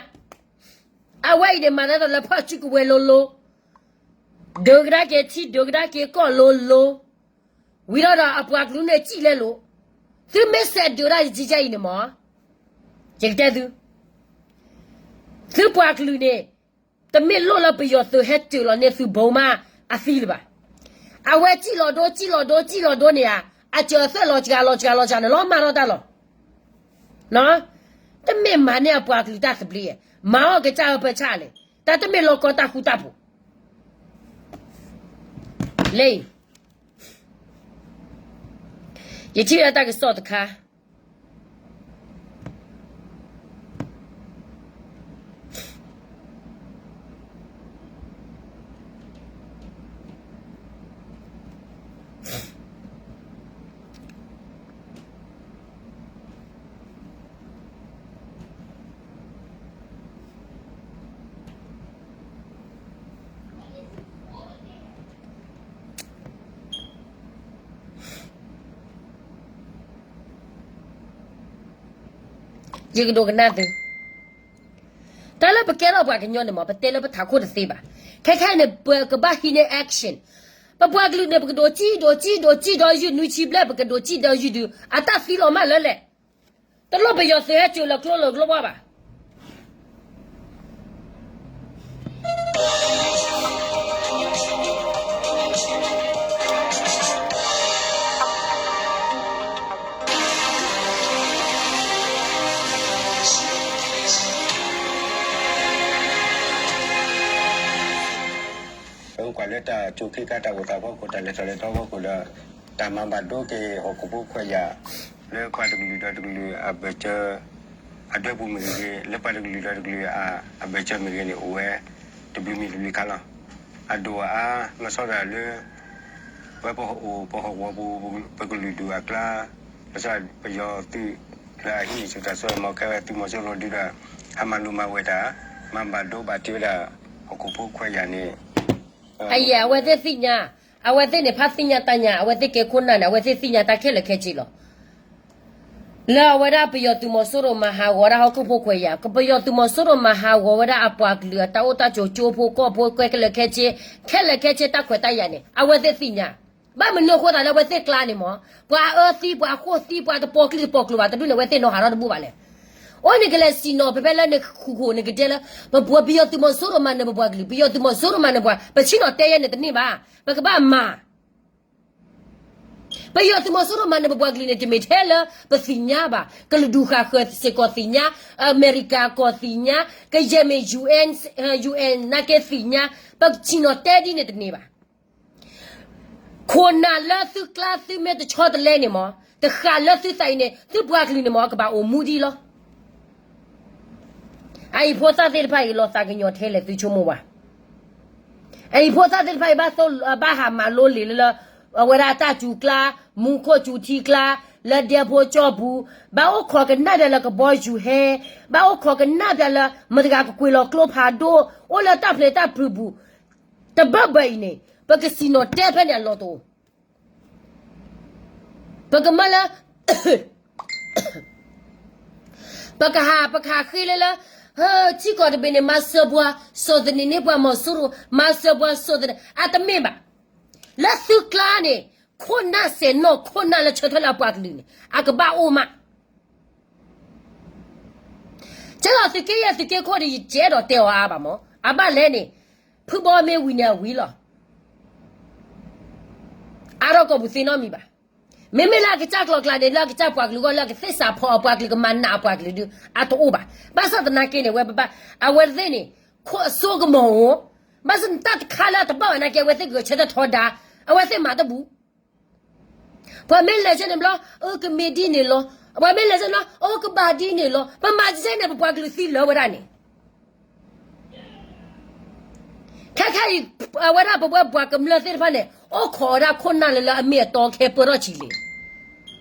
အဝဲအံၤန့ၣ် မၤတၢ်လၢဖီၣ်စုကဝဲၤလိၤလိၤ, ဒုးကဒါက့ၤထံဒုးကဒါက့ၤကီၢ်လိၤလိၤ, ဝံၤဒီးဒီးအပှၤကလုာ်န့ၣ်စံၣ်လဲလိာ်. သုမ့ၢ်စဲးဒုးတၢ်ယံာ်ယံာ်အံၤန့ၣ်မး, ယကတဲသု သုပှၤကလုာ်န့ၣ် တမ့ၢ်လိၣ်လၢပယီၤသုးဟဲစၢၤလီၤန့ၢ်သုဘိမးအသံလၢၤဘၣ်. အဝဲစံၣ်လီၤဒိ စံၣ်လီၤဒိ စံၣ်လီၤဒိန့ၣ်ဧါ, အစၢၤအသွဲၣ်လီၤစှၤလီၤစှၤလီၤစှၤန့ၣ် လီၤမၢ်ထီၣ်တၢ်လီၤ. တမ့ၢ်မၤန့ၢ်အပှၤကလုာ်တၢ်သဘျ့, မၤအီၣ်ကစၢ်အၢပၢဆၣ်လဲၣ်, တၢ်တမ့ၢ်လီၤကီတၢ်ဃူတၢ်ဖိး လဲၣ်. ယထံၣ်ဝဲဒၣ်တၢ်ကစီၣ်တခါ ယကဒိကနၣ်သု, တၢ်လၢပကဲထီၣ်ပှၤကညီန့ၣ်မး ပတဲလၢပထးခိၣ်တသ့ဘၣ်. ခဲခဲအံၤန့ၣ် ပကဘၣ်ဟံးန့ၢ် action. ပပှၤကလုာ်န့ၣ် ပကဒိးစံၣ်ဒိးစံၣ်ဒိးစံၣ်ဒီးယုၢ်နွံဆံဘျဲၣ် ပကဒိးစံၣ်ဒီးယုၢ်ဒုး အတၢ်သံလီၤမၢ်လၢလဲၣ်. တလိၣ်ပယီၤသုးဟဲစၢၤလၢကျိလၢကျိပှၢ်ဘၣ်. ပကွၢ်လၢတၢ်ကၠိခ့ကါတၢ်အိၣ်သးဖီခိၣ် တၢ်လဲၤထီၣ်လဲၤထီဖီခိၣ်ဒီး တၢ်မၤဘၣ်ဒိက့ၤဟီၣ်ခိၣ်ဖိခွဲးယာ် လၢပှၤတကလုာ်ဒီးတကလုာ်အဘၢၣ်စၢၤ အဒွဲပူၤမ့ၢ်ဂ့ၤဂ့ၤ, လၢပှၤတကလုာ်ဒီးတကလုာ်အဘၢၣ်စၢၤမ့ၢ်ဂ့ၤန့ၣ် အိၣ်ဝဲတဘျုးမံၤတဘျုးခါလီၤ. အဒိၣ်အအါ လီၤဆီဒၣ်လၢ ပဝဲပအိၣ်ပဟီၣ်ကဝီၤပူၤ ပကလုာ်ဒူၣ်အကျါ လီၤဆီဒၣ်ပယီၤသုးလၢအဟံးန့ၢ်ဆူၣ်တၢ်စိ မ့ၢ်ခဲဝဲသုးမီၤစိရိၤဒုးဒီး အမၤလိမၤဝဲတၢ် မၤဘၣ်ဒိဘၣ်ထံးဝဲဒၣ် ဟီၣ်ခိၣ်ဖိခွဲးယာ်န့ၣ် အယဲၢ် အဝဲသ့ၣ်သ့ၣ်ညါ, အဝဲသ့ၣ်န့ၣ် ဖးသ့ၣ်ညါတၢ်ညါ, အဝဲသ့ၣ်ကဲခိၣ်နၢ်န့ၣ် အဝဲသ့ၣ်သ့ၣ်ညါတၢ်ခဲလၢာ်ခဲဆ့လီၤ. လၢအဝဲဒၣ်ပယီၤသုးမီၤစိရိၤမၤဟးဂီၤဝဲဒၣ်ဟီၣ်ခိၣ်ဖိခွဲးယာ်, ပယီၤသုးမီၤစိရိၤမၤဟးဂီၤဝဲဒၣ်အပှၤကလုာ်အတၢ်အိၣ်တၢ်ဆိးကၠိဖိကီၢ်ဖိခဲလၢာ်ခဲဆ့, ခဲလၢာ်ခဲဆ့တၢ်ခွဲးတၢ်ယာ်န့ၣ် အဝဲသ့ၣ်သ့ၣ်ညါ, ဘၣ်မနုၤအဃိသတးလၢအဝဲသ့ၣ်ကျါန့ၣ်မး, ပှၤအၢသံ ပှၤဃိၣ်သံ ပှၤတပိာ်ကျံတပိာ်ကျိၤဘၣ် တဒူၣ်န့ၣ် အဝဲသ့ၣ်နီၤဟးထီၣ်တဘူၣ်ဘၣ်လဲၣ်. အိၣ်န့ၣ်ကလဲၤစံၣ်နီၤ ဖဲဖဲလၢနဃူဃိၣ်န့ၣ်ကတဲလၢ ပပှၤပယီၤသုးမီၤစိရိၤမၤနၢၤပပှၤကလုာ်, ပယီၤသုးမီၤစိရိၤမၤနၢၤပှၤ, ပဆ့ၣ်နီၤတဲယဲန့ၣ်တန့ၢ်ဘၣ်, ပကဘၣ်မၤ ပယီၤသုးမီၤစိရိၤမၤနၢၤပပှၤကလုာ်န့ၣ် တမ့ၢ်ထဲလၢပသ့ၣ်ညါဘၣ်, ကလုာ်ဒူၣ်ဃာ်ဃၢၤစ့ၢ်ကီးသ့ၣ်ညါ, အမဲရကၤကီၢ်သ့ၣ်ညါ, ကယဲၢ်မ့ၢ် UN, UN နာ်က့သ့ၣ်ညါ, ပဆ့ၣ်နီၤတဲဒ်န့ၣ်တန့ၢ်ဘၣ်. ခိၣ်နၢ်လၢသုကျါသုမ့ၢ်တဆီတလဲန့ၣ်မး, တဃာ်လၢသုသးအံၤန့ၣ် သုပှၤကလုာ်န့ၣ်မး ကဘၣ်အိၣ်မူဒ်လီၤ. အအံၤဖိသၣ်သ့ၣ်တဖၣ်အံၤ လီၤသးကညီၤထဲလဲၣ်သုဆိကမိၣ်ဘၣ်. အအံၤဖိသၣ်သ့ၣ်တဖၣ်အံၤ ဘၣ်ဟးမၤလိလံာ်လၢ အဝဲဒၣ်တၢ်စူၤကျါ, မူခိၣ်စူၤထံကျါ, လၢဒဲဖိကၠီပူၤ, ဘၣ်အိၣ်ခိးကနၣ်ပျးလၢကဘီယူၤဟဲ, ဘၣ်အိၣ်ခိးကနၣ်ပျးလၢ မတၤတဂၤကကွံာ်လီၤကျိဖးဒိၣ်, အိၣ်လၢတၢ်ပျဲၤတၢ်ပြူၤပူၤ, တဘၢၣ်ဘၢၣ်အံၤန့ၣ် ပကဆ့ၣ်နီၤတဲဖဲန့ၣ်အလီၢ်တအိၣ် ပကမၢလၢ ပကဟး ပကဟးဃ့လၢလၢ ထံကီၢ်တဘ့ၣ်န့ၣ် မၤစၢၤပှၤ စိာ်သန့ၤန့ၢ်ပှၤမီၤစိရိၤ မၤစၢၤပှၤစိာ်သန့ၤ အတမ့ၢ်ဘၣ်. လၢသုကျါန့ၣ် ခိၣ်နၢ်စဲၣ်နီၣ် ခိၣ်နၢ်လၢဆၢထၢၣ်လၢအပှၤကလုာ်န့ၣ် အကဘၣ်အိၣ်မး ကဲလီၤသုးက့ယဲၢ်သုးက့ခိၣ်ဒီး ယကဲဒီးတဲအီၤအါဘၣ်မး အဘၣ်လဲၣ်န့ၣ် ဖုဘီမ့ၢ်ဝံၤန့ၣ်အဝံၤလီၤ. အါထီၣ်ကိာ်ပူၤသ့နီတမံၤဘၣ်. မ့မ့ၢ်လၢအကစၢ်ကျိၤကျါန့ၣ် လၢအကစၢ်ပှၤကလုာ်အဂီၢ် လၢအကသ့ၣ်စးဖီအပှၤကလုာ် ကမၤနးအပှၤကလုာ်ဒုး အတအိၣ်ဘၣ်. ဘၣ်ဆၣ်သနာ်က့န့ၣ် ဝဲပဘၣ် အဝဲသ့ၣ်န့ၣ် ခိၣ်အစိကမီၤဧိၤ, ဘၣ်ဆၣ်နတၢ်တခါလၢအတဘၣ်ဘၣ်နာ်က့ အဝဲသ့ၣ်ဂဲၤဆၢထၢၣ်ထီဒါ, အဝဲသ့ၣ်မၤတဘူၣ် ပှၤမ့ၢ်လဲၤဆၢန့ၣ်ဘျီ အကမ့ၢ်ဒ်န့ၣ်လီၤ. ပှၤမ့ၢ်လဲၤဆၢန့ၣ် အကဘၣ်ဒ်န့ၣ်လီၤ. ပမၤတဆဲန့ၣ် ပပှၤကလုာ်သံလၢာ်ဝဲဒၣ်န့ၣ် ခဲခဲအံၤ အဝဲဒၣ်ပဝဲပှၤကမျၢၢ်သ့ၣ်တဖၣ်န့ၣ် အိၣ်ခိးဝဲဒၣ်ခိၣ်နၢ်လၢလၢအမ့ၢ်အတီခဲပၢၢ်ထီၣ်ဆံးလံ.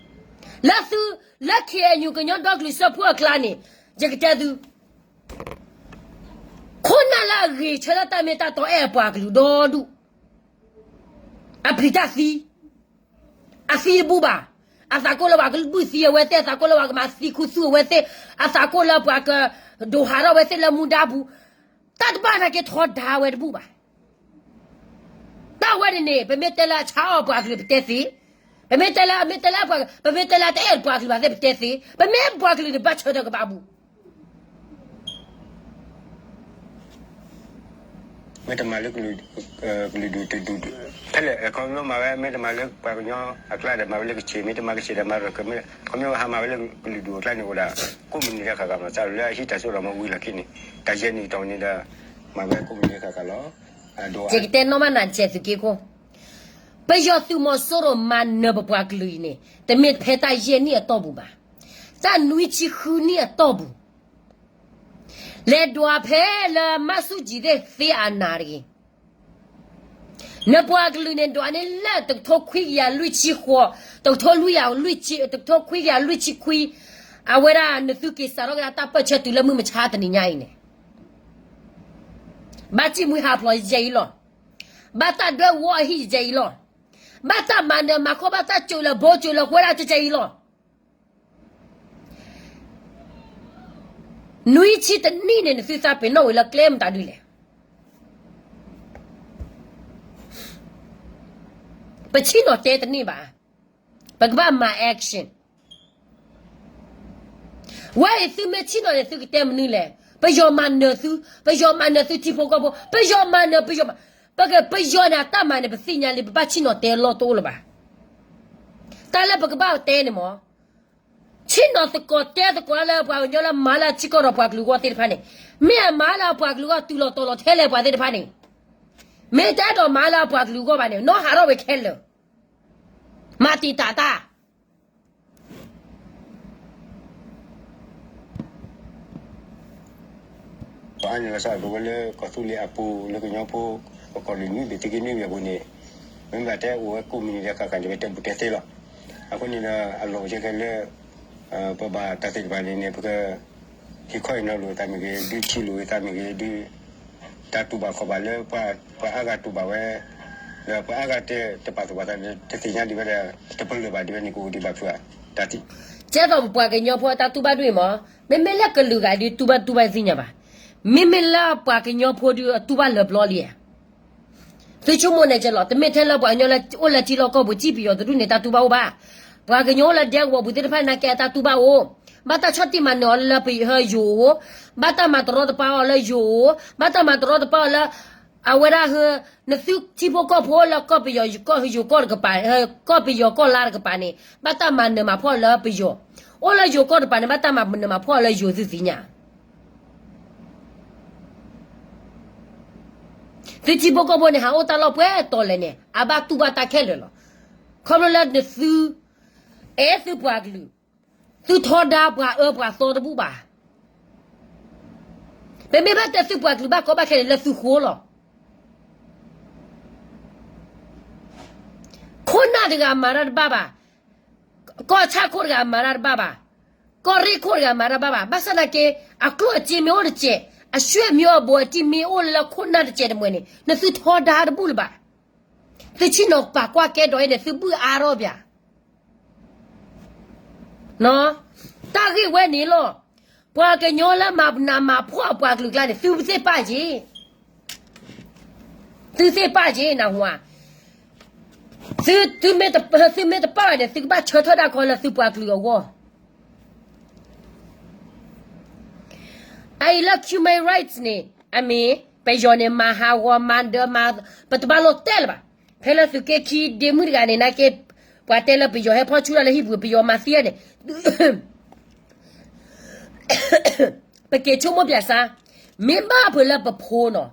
လၢသု လၢ ခ့ၣ်အဲၣ်ယူၣ် ကညီဒီကလုာ်စၢဖှိၣ်အကျါန့ၣ် ယကတဲသု ခိၣ်နၢ်လၢအဂ့ၤဆၢထၢၣ်တၢ်မ့ၢ်တၢ်တီအဲၣ်အပှၤကလုာ်ဒီဒူၣ်, အပျံၤတၢ်သံ, အသံတဘူၣ်ဘၣ်. အသးကိၢ်လၢပှၤကဘုၣ်သံအဝဲသ့ၣ်, အသးကိၢ်လၢပှၤကမၤသံခူသူၣ်အဝဲသ့ၣ်, အသးကိၢ်လၢပှၤကဒိးဟးထီၣ်ဝဲသ့ၣ်လၢမူဒါပူၤ, တၢ်တဘၣ်နာ်က့ထီဒါဝဲတဘူၣ်ဘၣ်. တၢ်ဝဲန့ၣ်န့ၣ် ပမ့ၢ်တဲလၢအဆါအီၣ်ပှၤကလုာ်ပတဲသ့, ပမ့ၢ်တဲလၢအမ့ၢ်တဲလၢပှၤ, ပမ့ၢ်တဲလၢတအဲၣ်ပှၤကလုာ်ဘၣ်သ့ၣ်ပတဲသ့, ပမ့ၢ်ပှၤကလုာ်န့ၣ်ဘၣ်ဆၢထၢၣ်ကဘၣ်ဘူၣ် မ့ၢ်တမၤလၢကလုာ်ဒူၣ်တဒူၣ်, ဖဲလဲၣ် ခီဖျိမၤဝဲ မ့ၢ်တမၤလၢပှၤကညီအကျါဒီး မၤဝဲလၢကဆ့ၣ်, မ့ၢ်တမၤကဆ့ၣ်ဒီး မၤရၢၢ်ကမ့ၢ်, ခီဖျိဟးမၤဝဲလၢကလုာ်ဒူၣ်အကျါန့ၣ်အိၣ်ဒၣ် ကိးမုၢ်နံၤတခါခါမး စးလၢအဟံးတၢ်စိတၢ်ကမီၤဝံၤလီၢ်ခံန့ၣ် တၢ်ယဲၢ်နံၣ်တီၢ်န့ၣ်ဒီး မၤဝဲကိးမုၢ်နံၤတခါခါလီၤ. ယကတဲနီၢ်မးနၤစဲးသုးက့ခိၣ်, ပယီၤသုးမီၤစိရိၤမၤနၢၤပပှၤကလုာ်အံၤန့ၣ် တမ့ၢ်ဖဲတၢ်ယဲၢ်နံၣ်အတီၢ်ပူၤဘၣ်, တၢ်နွံဆံဃုနံၣ်အတီၢ်ပူၤ လဲၤဒွးဖဲလၢမၢ်ဆူၣ်ကၠံၤသ့ၣ်သ့အနးတဂ့ၤ. နပှၤကလုာ်န့ၣ်ဒွးန့ၢ်လၢတကထိခွံကယၤလွံၢ်ဆံဃိး, တကထိလွံၢ်ယၤလွံၢ်ဆံ, တကထိခွံကယၤလွံၢ်ဆံခွံ, အဝဲဒၣ်နသုက့ၤစးထီၣ်ကဒါတၢ်ပၢၢ်ဆၢတုၤလၢမုၢ်မဆါတနံၤညါအံၤန့ၣ် ဘၣ်စံၣ်မှံဟးဖျိးယဲအံၤလီၤ. ဘၣ်တၢ်ဒွဲၣ်ဝီအဟံၣ်ယဲအံၤလီၤ. ဘၣ်တၢ်မၤနၢၤမၤခီ ဘၣ်တၢ်စိာ်လၢဘိစိာ်လၢဃိဒၣ်ကဲကဲအံၤလီၤ. နွံဆံတနံၣ်န့ၣ် နသုသးပ့ၤနီၣ်ဝံၤလၢကျဲမတၤဒုလဲၣ်. ပဆ့ၣ်နီၤတဲတန့ၢ်ဘၣ်. ပကဘၣ်မၤ action. ဝဲအံၤသုမ့ၢ်ဆ့ၣ်နီၤန့ၣ် သုကတဲမနုၤလဲၣ်. ပယီၤမၤနၢၤသု, ပယီၤမၤနၢၤသုထံဖိကီၢ်ဖိ, ပယီၤမၤနၢၤ ပယီၤမၤ, ပက ပယီၤန့ၣ် အတၢ်မၤန့ၣ် ပသ့ၣ်ညါလံ ပဘၣ်ဆ့ၣ်နီၤတဲလီၢ်တအိၣ်လၢၤဘၣ်. တၢ်လၢပကဘၣ်တဲန့ၣ်မ့ၢ် ဆ့ၣ်နီၤသကိးတဲသကိးလၢပှၤကညီလၢမၤလၢအထံကီၢ်ဒီးပှၤကလုာ်အဂီၢ်သ့ၣ်တဖၣ်န့ၣ်, မ့ၢ်အမၤလၢအပှၤကလုာ်အဂီၢ်တုၤလီၤတီၤလီၤထဲလဲၣ်ပှၤသ့ၣ်တဖၣ်န့ၣ်, မ့ၢ်တအဲၣ်ဒိးမၤလၢအပှၤကလုာ်အဂီၢ်ဘၣ်န့ၣ် နီၢ်ဟးထီၣ်ဝဲခဲလၢာ်, မၤတံာ်တာ်တၢ် ပအါန့ၢ်လီၤစၢ်ဒိၣ်ဝဲလၢကီၢ်သူလ့ၤအပူၤလၢကညီဖိ ကီၢ်ကီၢ်လံၣ်နွံဘ့ၣ်သုးက့နွံဘ့ၣ်အပူၤန့ၣ်, မ့ၢ်ဘၣ်တဲအိၣ်ဝဲကိးမုၢ်နံၤဒီးဃၣ်ဃၣ်န့ၣ် ပတဲဘူးတဲသ့လီၤ. အဃိန့ၣ်ဒီး အလီၢ်အိၣ်ကဲခဲလၢ ပဘၣ်တၢ်သ့ၣ်တဖၣ်န့ၣ်န့ၣ် ပက ဟ့ၣ်ခီဟ့ၣ်နီၤလိာ်သးမ့ၢ်ဂ့ၤ, ဒုးထံၣ်လိာ်ဝဲသးမ့ၢ်ဂ့ၤ, ဒုး တၢ်တူၢ်ဘၣ်ခီၣ်ဘၣ်လၢ ပှၤအါဂၤတူၢ်ဘၣ်ဝဲ, ဒီးပှၤအါဂၤတပာ်သူၣ်ပာ်သး တသ့ၣ်ညါဒံးဝဲဒီး တပလၢၢ်ဘၣ်ဒံးဝဲန့ၣ် ကအိၣ်ဒံးဘၣ်ဖုးဧါ, တၢ်သ့ၣ် ကဲသိးပပှၤကညီဖိအတၢ်တူၢ်ဘၣ်ဒ်အံၤမ့ၢ်, မ့မ့ၢ်လၢကလုာ်ဂၤဒုးတူၢ်ဘၣ်တူၢ်ဘၣ်သ့ၣ်ညါဘၣ်, မ့မ့ၢ်လၢပှၤကညီဖိဒုးအတူၢ်ဘၣ်လၢပျီလံဧါ. သုဆိကမိၣ်န့ၣ်ကဲလီၤ, တမ့ၢ်ထဲလၢပှၤကညီလၢအိၣ်လၢထံလီၢ်ကီၢ်ပူၤ ကံၣ်ပယီၤတဒူၣ်န့ၣ် တၢ်တူၢ်ဘၣ်အိၣ်ဘၣ်. ပှၤကညီအိၣ်လၢဒဲကဝီၤပူၤသ့ၣ်တဖၣ်န့ၣ်ကဲအတၢ်တူၢ်ဘၣ်အိၣ်, ဘၣ်တၢ်ဆီၣ်တံၢ်မၤနၢၤအီၤလၢပယိၤအိၣ်, ဘၣ်တၢ်မၤတရီတပါအီၤလၢယိၤအိၣ်, ဘၣ်တၢ်မၤတရီတပါအီၤလၢ အဝဲဒၣ်ဟၢ နသုထံဖိကီၢ်ဖိအိၣ်လၢကီၢ်ပယီၤယိၤကီၢ်လါတကပၤ, ကီၢ်ပယီၤကီၢ်လါတကပၤန့ၣ် ဘၣ်တၢ်မၤနၢၤမၤဖှီၣ်လၢပယီၤ, အိၣ်လၢယိၤကီၢ်တကပၤန့ၣ် ဘၣ်တၢ်မၤနၢၤမၤဖှီၣ်လၢယိၤသုသ့ၣ်ညါ သုထံဖိကီၢ်ဖိန့ၣ် ဟးအိၣ်တၢ်လီၢ်ပှဲၤတီၤလဲၣ်န့ၣ် အဘၣ်တူၢ်ဘၣ်တၢ်ခဲလၢာ်လီၤ. ခီဖျိလၢနသု အဲၣ်သုပှၤကလုာ်, သုထီဒါပှၤအၢပှၤသီတဘူၣ်ဘၣ်. ပမ့ၢ်ဘၣ်တဲသုပှၤကလုာ်ဘၣ်ကီဘၣ်ခဲန့ၣ် လၢသုဃိလီၤ. ခိၣ်နၢ်တဂၤမၤတၢ်တဘၣ်ဘၣ်, ကီၢ်ဆၣ်ခိၣ်တဂၤမၤတၢ်တဘၣ်ဘၣ်, ကီၢ်ရ့ၣ်ခိၣ်တဂၤမၤတၢ်ဘၣ်ဘၣ်. ဘၣ်ဆၣ်သနာ်က့ အကျိၣ်အစ့မ့ၢ်အိၣ်တစဲး, အဆွေမျိုးအဘိးအတံၢ်မ့ၢ်အိၣ်လၢခိၣ်နၢ်တစဲးတမှဲၤန့ၣ် နသုထီဒါတဘူၣ်လၢၤဘၣ်. သုဆ့ၣ်နီၤပာ်ကွၢ်ကဲဒီးအံၤန့ၣ် သုဘုၣ်အါထီၣ်ပၠး တၢ်ဂ့ၢ်ဝဲန့ၣ်လီၤ. ပှၤကညီလၢမၤနးမၤဖှီၣ်အပှၤကလုာ်ကျါန့ၣ် သုသ့ၣ်ပာ်က့ၤ, သုသ့ၣ်ပာ်က့ၤနၢ်ဟူဧါ. သုမ့ၢ်တပာ်ဘၣ်န့ၣ် သုကဘၣ်ဆၢထၢၣ်တၢ်ခီလၢသုပှၤကလုာ်အဂီၢ်. အအံၤလၢ human rights န့ၣ် အမ့ၢ် ပယီၤန့ၣ် မၤဟးဂီၤမၤဒၢးမၤ, ပတဘၣ်လိၣ်တဲလၢၤဘၣ်. ဖဲလၢသုးက့ခံဒ့မုၣ်တဂၤန့ၣ် နာ်က့ ပှၤတဲလၢပယီၤဟဲဖီၣ်ဆူၣ်တၢ်လၢဟံၣ်ပူၤ ပယီၤမၤသံဧါန့ၣ် ပက့ၤဆိကမိၣ်ပၠးစါ, မ့ၢ်ဘၣ်ပှၤလၢပဖိနီၤ,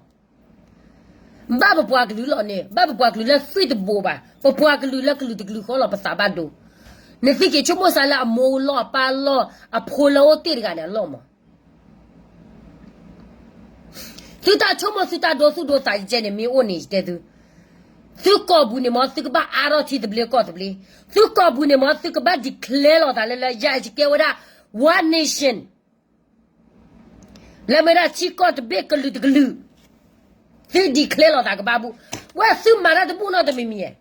ဘၣ်ပပှၤကလုာ်လီၤန့ၣ် ဘၣ်ပပှၤကလုာ်လၢသွံၣ်တဘိးဘၣ်, ပပှၤကလုာ်လၢကလုာ်တကလုာ်ဃီလီၤ ပသးဘၣ်ဒိ. နသုက့ၤဆိကမိၣ်စါလၢအမိၢ်လီၢ်အပၢ်လီၢ်အဖိလၢအိၣ်တ့ၢ်တဂၤန့ၣ်အလီၢ်မး သုတၢ်ဆိကမိၣ်သုတၢ်ဒိသူၣ်ဒိသးယဲန့ၣ် မ့ၢ်အိၣ်န့ၣ် ယတဲသု, သုကီၢ်ပူၤန့ၣ်မ့ၢ် သုကဘၣ်အါထီၣ်ထံသဘျ့ကီၢ်သဘျ့, သုကီၢ်ပူၤန့ၣ်မ့ၢ် သုကဘၣ် declare လိာ်သးလၢလၢယၤ ယကဲဝဲဒၣ် one nation လၢမ့ၢ်ဒၣ်ထံကီၢ်တဘ့ၣ်ကလုာ်တကလုာ်, သု declare လိာ်သးကဘၣ်ဘူၣ်, ဝဲသုမၤတၢ်တဘူၣ်နီတမံၤမံၤဧါ.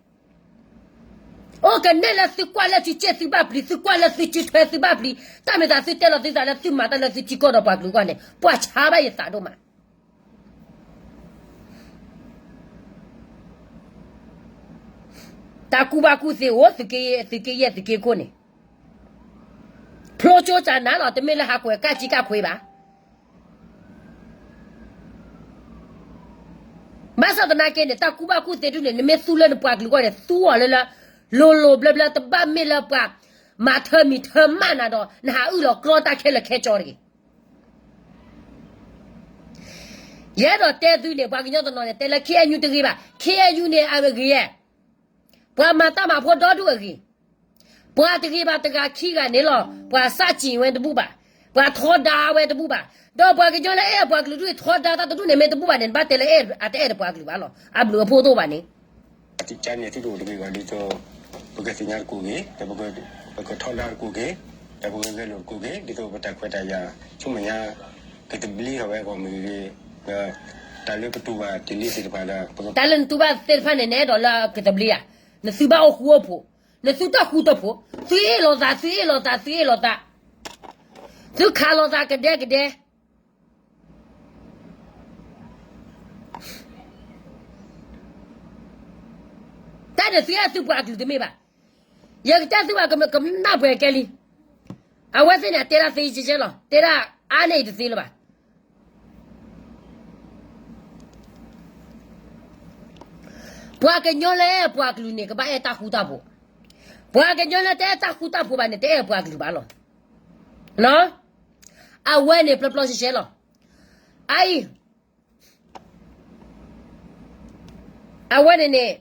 အိၣ်ကနဲၣ်လၢသုကွၢ်လၢသုစ့ၣ်သုဘၣ်ပျံၤ, သုကွၢ်လၢသုစုထွဲသုဘၣ်ပျံၤ, တၢ်မ့ၢ်သးသုတဲလီၤသုသးလၢသုမၤတၢ်လၢသုထံကီၢ်ဒီးပှၤကလုာ်အဂီၢ်န့ၣ် ပှၤဆါဘၣ်ယသးဒိၣ်မး. တၢ်ကူၣ်ဘၣ်ကူၣ်သ့အိၣ် သုးက့ယဲၢ်သုးက့ခိၣ်န့ၣ်, ဖျိကၠိစၢ်နၤလီၤ တမ့ၢ်လၢဟးကွဲးကၣ်ကံကၣ်ခွ့ဘၣ်. ဘၣ်ဆၣ်သနာ်က့န့ၣ် တၢ်ကူၣ်ဘၣ်ကူၣ်သ့ဒုန့ၣ် နမ့ၢ်သူလၢနပှၤကလုာ်အဂီၢ်န့ၣ် သူအီၤလၢလၢ လိၤလိၤဘျၢဘျၢ တဘၣ်မ့ၢ်လၢပှၤ မၤထၢမံၤထၢမၣ်နၤဒီး နဟးအုၣ်လီၤကြီတၢ်ခဲလၢာ်ခဲဆ့တဂ့ၤ. ယအဲၣ်ဒိးတဲသုန့ၣ် ပှၤကညီတနီၤန့ၣ် တဲလၢ ခ့ၣ်အဲၣ်ယူၣ် တဂ့ၤဘၣ်, ခ့ၣ်အဲၣ်ယူၣ်န့ၣ် အဂ့ၤ, ပှၤမၤတၢ်မၤဖိဒီဒူၣ်အဂ့ၤ, ပှၤတဂ့ၤဘၣ်တဂၤခံဂၤန့ၣ်လီၤ. ပှၤစးစံးဝဲတဘူၣ်ဘၣ်, ပှၤထီဒါဝဲတဘူၣ်ဘၣ်, ဒီးပှၤကညီလၢအဲၣ်ပှၤကလုာ်ဒူၣ် ထီဒါတၢ်တဒူၣ်န့ၣ် မ့ၢ်တဘူၣ်ဘၣ်န့ၣ် နဘၣ်တဲလၢအတအဲၣ်တပှၤကလုာ်ဘၣ်လီၤ. အဘျုးအဖှိၣ်တအိၣ်ဘၣ်န့ၣ် ကန့ၣ်သုတအိၣ်တဂ့ၤဘၣ်ဒ်သိး ပကသ့ၣ်ညါတကိးဂ့ၤ, ဒီးပကထီဒါတကိးဂ့ၤ, ဒီးပကဂဲၤလိာ်တကိးဂ့ၤ, ဒ်သိးပတၢ်ခွဲးတၢ်ယာ် ဆူမဲာ်ညါ ကသဘျ့ထီၣ်ဝဲအဂီၢ်မ့ၢ်ဂ့ၤ, ဒီးတၢ်လၢပတူၢ်ဘၣ်တ့ၢ်လံသ့ၣ်တဖၣ်ဒီး တၢ်လၢနတူၢ်ဘၣ်သ့ၣ်တဖၣ်န့ၣ် နအဲၣ်ဒိးလၢကသဘျ့ဧါ, နသုဘၣ်အိၣ်ဃူအိၣ်ဖိး, နသုတၢ်ဃူတၢ်ဖိး, သုအ့ၣ်လိာ်သး, သုအ့ၣ်လိာ်သး, သုအ့ၣ်လိာ်သး, သုခးလိာ်သးကဒဲကဒဲ တၢ်န့ၣ်သုအဲၣ်သုပှၤကလုာ်တမ့ၢ်ဘၣ်. ယကတဲသုဘၣ် ကနၣ်ပှဲၤကဲလံ. အဝဲသ့ၣ်န့ၣ် အတဲဒၣ်သ့ကဲကဲလီၤ, တဲဒၣ်အါန့ၢ်အံၤတသ့လၢၤဘၣ်. ပှၤကညီလၢအဲၣ်ပှၤကလုာ်န့ၣ် ကဘၣ်အဲၣ်တၢ်ဃူတၢ်ဖိး, ပှၤကညီလၢတအဲၣ်တၢ်ဃူတၢ်ဖိးဘၣ်န့ၣ် တအဲၣ်ပှၤကလုာ်ဘၣ်လီၤ. အဝဲန့ၣ်ပျီပျီရှဲရှဲလီၤ. အအံၤ အဝဲန့ၣ်န့ၣ်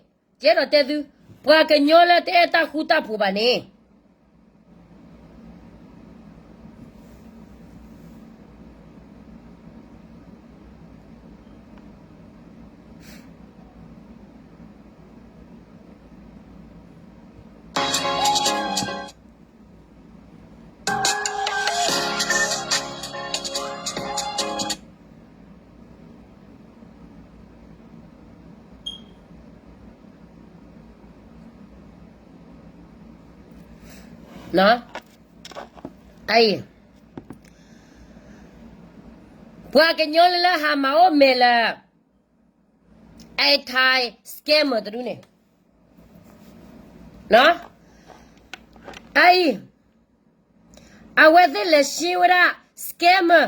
ယအဲၣ်ဒိးတဲသု, ပှၤကညီလၢတအဲၣ်တၢ်ဃူတၢ်ဖိးဘၣ်န့ၣ် အံၤ ပှၤကညီလၢလၢဟးမၤအိၣ်မဲာ်လၢ anti scammer တဒူၣ်န့ၣ် အံၤ အဝဲသ့ၣ်လဲၤရှင်းဝဲဒၣ် scammer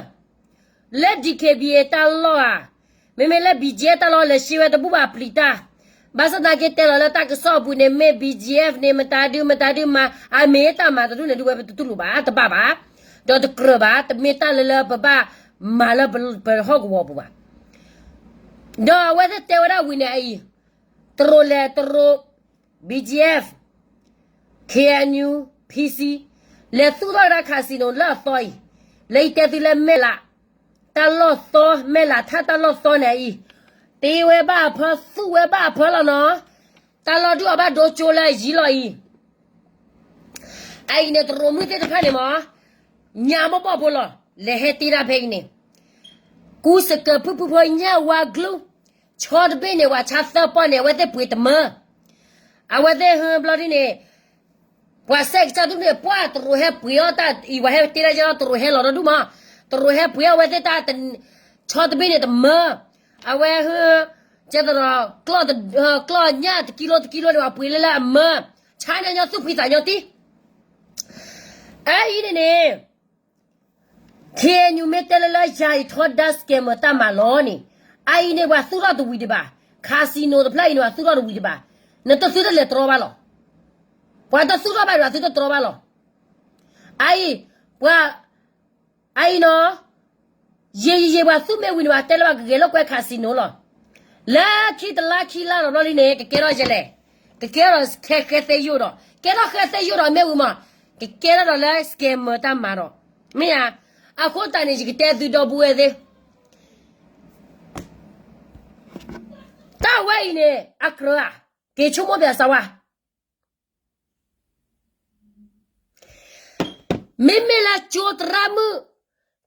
လၢ DKBA တၢ်လီၢ်ဧါ, မ့မ့ၢ်လၢ BGF တၢ်လီၢ်လဲၤရှင်းဝဲတဘူၣ်ဘၣ်ပျံၤတၢ်, ဘၣ်ဆၣ်သနာ်က့တဲလီၤလၢတၢ်ကစီၣ်အပူၤန့ၣ် မ့ၢ် BGF န့ၣ် မတၤဒုမတၤဒုမၤ အမ့ၢ်တၢ်မၤတဒူၣ်န့ၣ်ဒုးဝဲပတတူၢ်လိာ်ဘၣ် တဘၣ်ဘၣ်, ဒီးတကြၢးဘၣ် တမ့ၢ်တၢ်လၢလၢပဘၣ်မၤလၢပဟီၣ်ကဝီၤပူၤဘၣ်. ဒီးအဝဲသ့ၣ်တဲဝဲဒၣ်ဝံၤန့ၣ်အံၤ တရူးလဲၤတရူး BGF, KNU, PC လဲၤသူၣ်ထီၣ်ဝဲဒၣ် casino လၢအသီအံၤ, လၢယတဲသုလၢမဲၢ်လး တၢ်လီၢ်သီ မဲၢ်လးထၣ်တၢ်လီၢ်သီန့ၣ်အံၤ, တ့ဝဲဘၣ်အဖၢ သူၣ်ဝဲဘၣ်အဖၢလီၤနီၤ, တၢ်လီၢ်ဒုးအီၤဘၣ်ဒိကၠိလၢအယံၤလီၤအံၤ အအံၤန့ၣ် တရူးမုၣ်သ့ၣ်တဖၣ်န့ၣ်မ့ၢ် ညါဘီဘီဖိလီၤ လဲၤဟဲတ့ဒၣ်ဖဲအံၤန့ၣ်, ကူစကၢၢ်ဖုၣ်ဖုၣ်ဖိညၣ်ဝါကလုၢ်, ဆီတဘ့ၣ်န့ၣ် ပှၤဆါသၢပီၢ်န့ၣ် အဝဲသ့ၣ်ပှ့ၤတမၢ, အဝဲသ့ၣ်ဟၢဘျီဒ်န့ၣ်, ပှၤစဲးကစၢ်ဒုးန့ၣ် ပှၤတရူးဟဲပှ့ၤအီၣ်တၢ်အံၤ ပှၤဟဲတ့ဒၣ်ယဲလီၤ တရူးဟဲလီၤဒီဒူၣ်မး, တရူးဟဲပှ့ၤအီၣ်ဝဲသ့ၣ်တၢ် ဆီတဘ့ၣ်န့ၣ်တမၢ, အဝဲဟၢ ကဲသဒီး ကျီၢ်ညၣ်တကံလိတကံလိန့ၣ် ပှၤပှ့ၤလၢလၢအမၢ, ဆါန့ၣ်ညီသူၣ်ဖှံသးညီတံၢ် အအံၤန့ၣ်န့ၣ်, KNU မ့ၢ်တဲလၢလၢယၤအံၤထီဒါ scammer တၢ်မၤလီၤန့ၣ်, အအံၤန့ၣ် ပှၤသူၣ်ထီၣ်တဝံၤဒံးဘၣ်, casino တဖျၢၣ်အံၤန့ၣ် ပှၤသူၣ်ထီၣ်တဝံၤဒံးဘၣ်, နတသုတလဲၤတြီဘၣ်လီၤ, ပှၤတသူၣ်ထီၣ်ဘၣ်ဒံးဘၣ် သုတတြီဘၣ်လီၤ, အအံၤ, ပှၤ အအံၤနီၤ, ယံာ်ယံာ်ယံာ်ပှၤသူၣ်မ့ၢ်ဝံၤန့ၣ် ပှၤတဲလၢဘၣ်ကဂဲၤလိာ်ကွဲ casino လီၤ, လၢခံတလါခံလါဒီးဘျီလံန့ၣ် ကကဲထီၣ်ယဲလဲၣ်, ကကဲထီၣ်ဃဲဃဲသဲယိာ်ဒီး ကဲထီၣ်ဃဲသဲယိာ်ဒီးမ့ၢ်ဝံၤမး, ကကဲထီၣ်ဒီးလၢ scammer တၢ်မၤဒီး, မ့ၢ်ဧါ, အဃိသတးန့ၣ် ယကတဲသုဒီပုၢ်ဝဲၢ်သ့ၣ် တၢ်ဝဲအံၤန့ၣ် အကြၢးဧါ က့ၤဆိကမိၣ်ပၠးစၢဝါ, မ့မ့ၢ်လၢကၠိသရၣ်မုၣ်,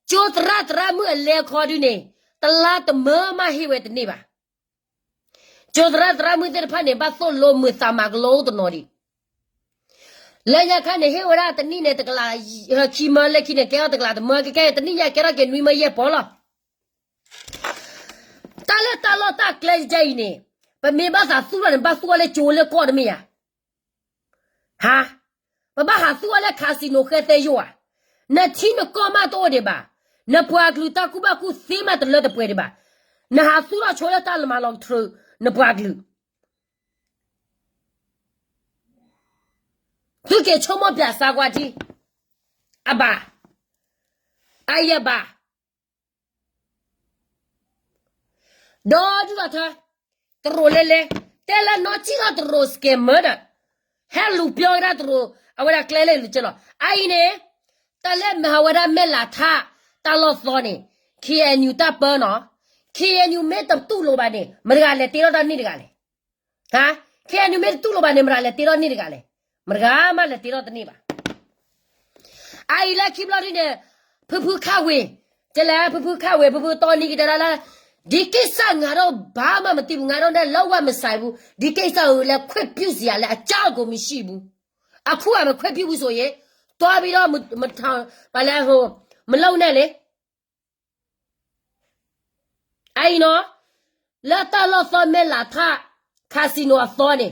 ကၠိသရၣ်သရၣ်မုၣ်အလဲခီဒုန့ၣ်, တလါတမၢမးဟ့ၣ်ဝဲတန့ၢ်ဘၣ်. ကၠိသရၣ်သရၣ်မုၣ်သ့ၣ်တဖၣ်န့ၣ် ဘၣ်သိၣ်လိမုာ်သးမၤကလိတနီၤဒံး. လၢညါခါန့ၣ် ဟ့ၣ်ဝဲဒၣ်တနံၣ်န့ၣ် တကလး, ခံမၢလၢခံန့ၣ် ကဲထီၣ်တကလးတမၢ, ကဲခဲအံၤတနံၣ်ညါကဲထီၣ်က့ၤနွံမၢယဲၢ်ပီၤလီၤ. တၢ်လၢတၢ်လီၢ်တၢ်ကျဲယဲအံၤန့ၣ်, ပမ့ၢ်ဘၣ်သးသူၣ်ထီၣ်န့ၣ် ဘၣ်သူၣ်ထီၣ်လၢကၠိလၢကီၢ်တမ့ၢ်ဧါ. ဟါ, ပဘၣ်ဟးသူၣ်ထီၣ်လၢ casino ဃဲသဲယိၣ်ဧါ. နထံနကီၢ်မးတအိၣ်ဒံးဘၣ်, နပှၤကလုာ်တၢ်ကူၣ်ဘၣ်ကူၣ်သ့မးတလၢတပှဲၤဒံးဘၣ်. နဟးသူၣ်ထီၣ်ဆိလၢတၢ်လၢမၤလီၤကတြူာ်နပှၤကလုာ်. သုက့ၤဆိကမိၣ်ပၠးစၢကွၢ်ထံ, အဘၣ်, အယဘၣ် ဒီဒူၣ်ဒီထၢ, တရူးလဲလဲ, တဲလၢနီၢ်ကံၣ်ထီၣ်တရူး scammer ဒီး, ဟဲလူၤပျီကဒါတရူး, အဝဲဒၣ်ကျဲလၢလူၤကၢလီၤ. အအံၤန့ၣ်, တၢ်လၢမဟါဝဲဒၣ်မဲၢ်လးထး, တၢ်လီၢ်သီန့ၣ်, KNU တၢ်ပၢနီၤ, KNU မ့ၢ်တတူၢ်လိာ်ဘၣ်န့ၣ် မတၤတဂၤလဲၤတ့ထီၣ်တၢ်န့ၣ်တဂၤလဲၣ်. ဟါ, KNU မ့ၢ်တတူၢ်လိာ်ဘၣ်န့ၣ် မတၤတဂၤလဲၤတ့ထီၣ်န့ၣ်တဂၤလဲၣ်. မတၤတဂၤမးလဲၤတ့ထီၣ်တန့ၢ်ဘၣ်. အအံၤလၢခံဘျီဒ်န့ၣ်, ဖုဖုခၣ်ဝ့ၤ, တဲလၢဖုဖုခၣ်ဝ့ၤ ဖုဖုတီနံကတဲဒၣ်လၢ, ဒ်ကိၢ်စၢ်ငါထီၣ်ဘၣ်မးမတံပူၤ ငါထီၣ်ဒၣ်လၢဝဲမုၢ်ဆါပူၤ ဒ်ကိၢ်စၢ်ဧၢလဲၤခွဲးပျုၢ်စံးယၤလၢအကၢ်အကိးမံၤဆံးပူၤ, အခုအမ့ၢ်ခွဲးပျုၢ်ပူၤစိၤယဲ, တွၢ်ဘံဒီး, ပလဲ, မလၢနဲၣ်လံ အအံၤနီၤ, လၢတၢ်လီၢ်သီမဲၢ်လးထး, casino အသီန့ၣ်,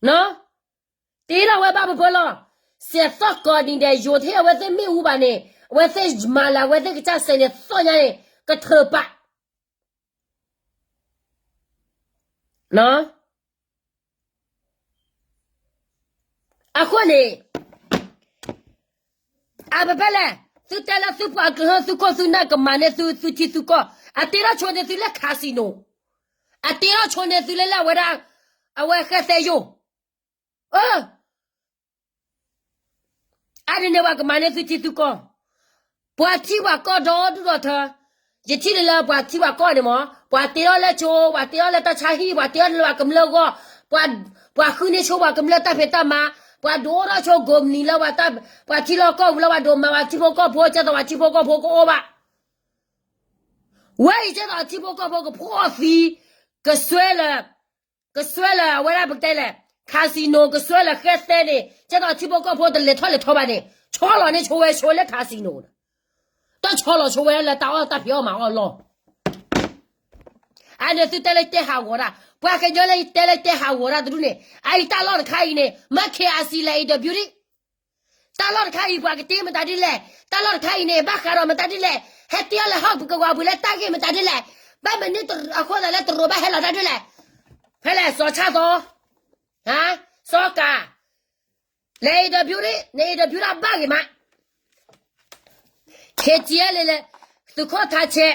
တ့ထီၣ်ဝဲဘၣ်ပပၢလီၤ. စဲးသီၣ်ကီးနံၤဒဲး ယိၤထ့ၣ်အဝဲသ့ၣ်မ့ၣ်အူဘၣ်န့ၣ်, အဝဲသ့ၣ်မၤလၢအဝဲသ့ၣ်ကစၢ်စဲးန့ၣ်သီၣ်ညါန့ၣ်, ကထၢၣ်ပာ် အဃိန့ၣ်, အပဖဲလဲၣ်, သုတဲလၢသုပှၤကလုာ် သုခိၣ်သုနၢ်ကမၤန့ၢ်သု သုထံသုကီၢ်, အတ့ထီၣ်ဆိန့ၢ်သုလၢ casino, အတ့ထီၣ်ဆိန့ၢ်သုလၢလၢအဝဲဒၣ်, အဝဲဃဲသဲယိၣ်, အ အါန့ၣ်န့ၣ် ပှၤကမၤန့ၢ်သုထံသုကီၢ်, ပှၤထံပှၤကီၢ်ဒီဒူၣ်ဒီထၢ, ယထံၣ်န့ၣ်လၢပှၤထံပှၤကီၢ်န့ၣ်မ့ၢ်, ပှၤတ့ထီၣ်လၢကၠိ, ပှၤတ့ထီၣ်လၢတၢ်ဆါဟံၣ်, ပှၤတ့ထီၣ်လၢပှၤကမျၢၢ်ဂီၢ်, ပှၤဃုန့ၢ်ဆိပှၤကမျၢၢ်တၢ်ဖံးတၢ်မၤ, ပှၤဒိးထီၣ်ဆိကိးမုၢ်နံၤလၢပှၤထံလီၢ်ကီၢ်ပူၤလၢပှၤဒိးမၤပှၤထံဖိကီၢ်ဖိ, ကဲသိးပှၤထံဖိကီၢ်ဖိကအိၣ်ဘၣ်. ဝဲအံၤကဲသိးထံဖိကီၢ်ဖိကဖှီၣ်သံ, ကစွဲလၢ, ကစွဲလၢအဝဲဒၣ်ပကတဲလဲၣ်, casino ကစွဲလၢဃဲသဲန့ၣ် ကဲသိးထံဖိကီၢ်ဖိတလဲၤထီၣ်လဲၤထီဘၣ်န့ၣ်, ဆီလီၤန့ၢ်ဆိဝဲဆိလၢ casino န့ၣ်, တဆီလီၤဆိဝဲလၢတၢ်အီၣ်တၢ်ဖံးအီၣ်မၤအီၣ်လီၢ်. အန့ၣ်သုတဲလၢတဲဟးဂီၤတၢ်, ပှၤကညီလၢယတဲလၢတဲဟးဂီၤတၢ်တဒူၣ်န့ၣ်, အအံၤတၢ်လီၢ်တခါအံၤန့ၣ် မ့ၢ် KIC လဲၤအံၤဒီး beauty တၢ်လီၢ်တခါအံၤ ပှၤကတ့မတၤဒ်လဲၣ်, တၢ်လီၢ်တခါအံၤန့ၣ် ဘၣ်ဃးဒီးမတၤဒ်လဲၣ်, ဟဲတ့အီၤလဲၤဟီၣ်ကဝီၤပူၤလၢတၢ်ဂ့ၢ်မတၤဒ်လဲၣ်, ဘၣ်မနုၤအဃိသတးလၢတရူးဘၣ်ဟဲလီၤတၢ်ဒ်လဲၣ်, ဖဲလဲၣ်စီၤဆၣ်သီ, စီၤကၤ, လဲၤအံၤဒီး beauty န့ၣ်အံၤဒီး beauty ဘၣ်ဂ့ၤမး ခ့ကံလဲၣ်လဲၣ်, သုးခိၣ်ထးဆဲး,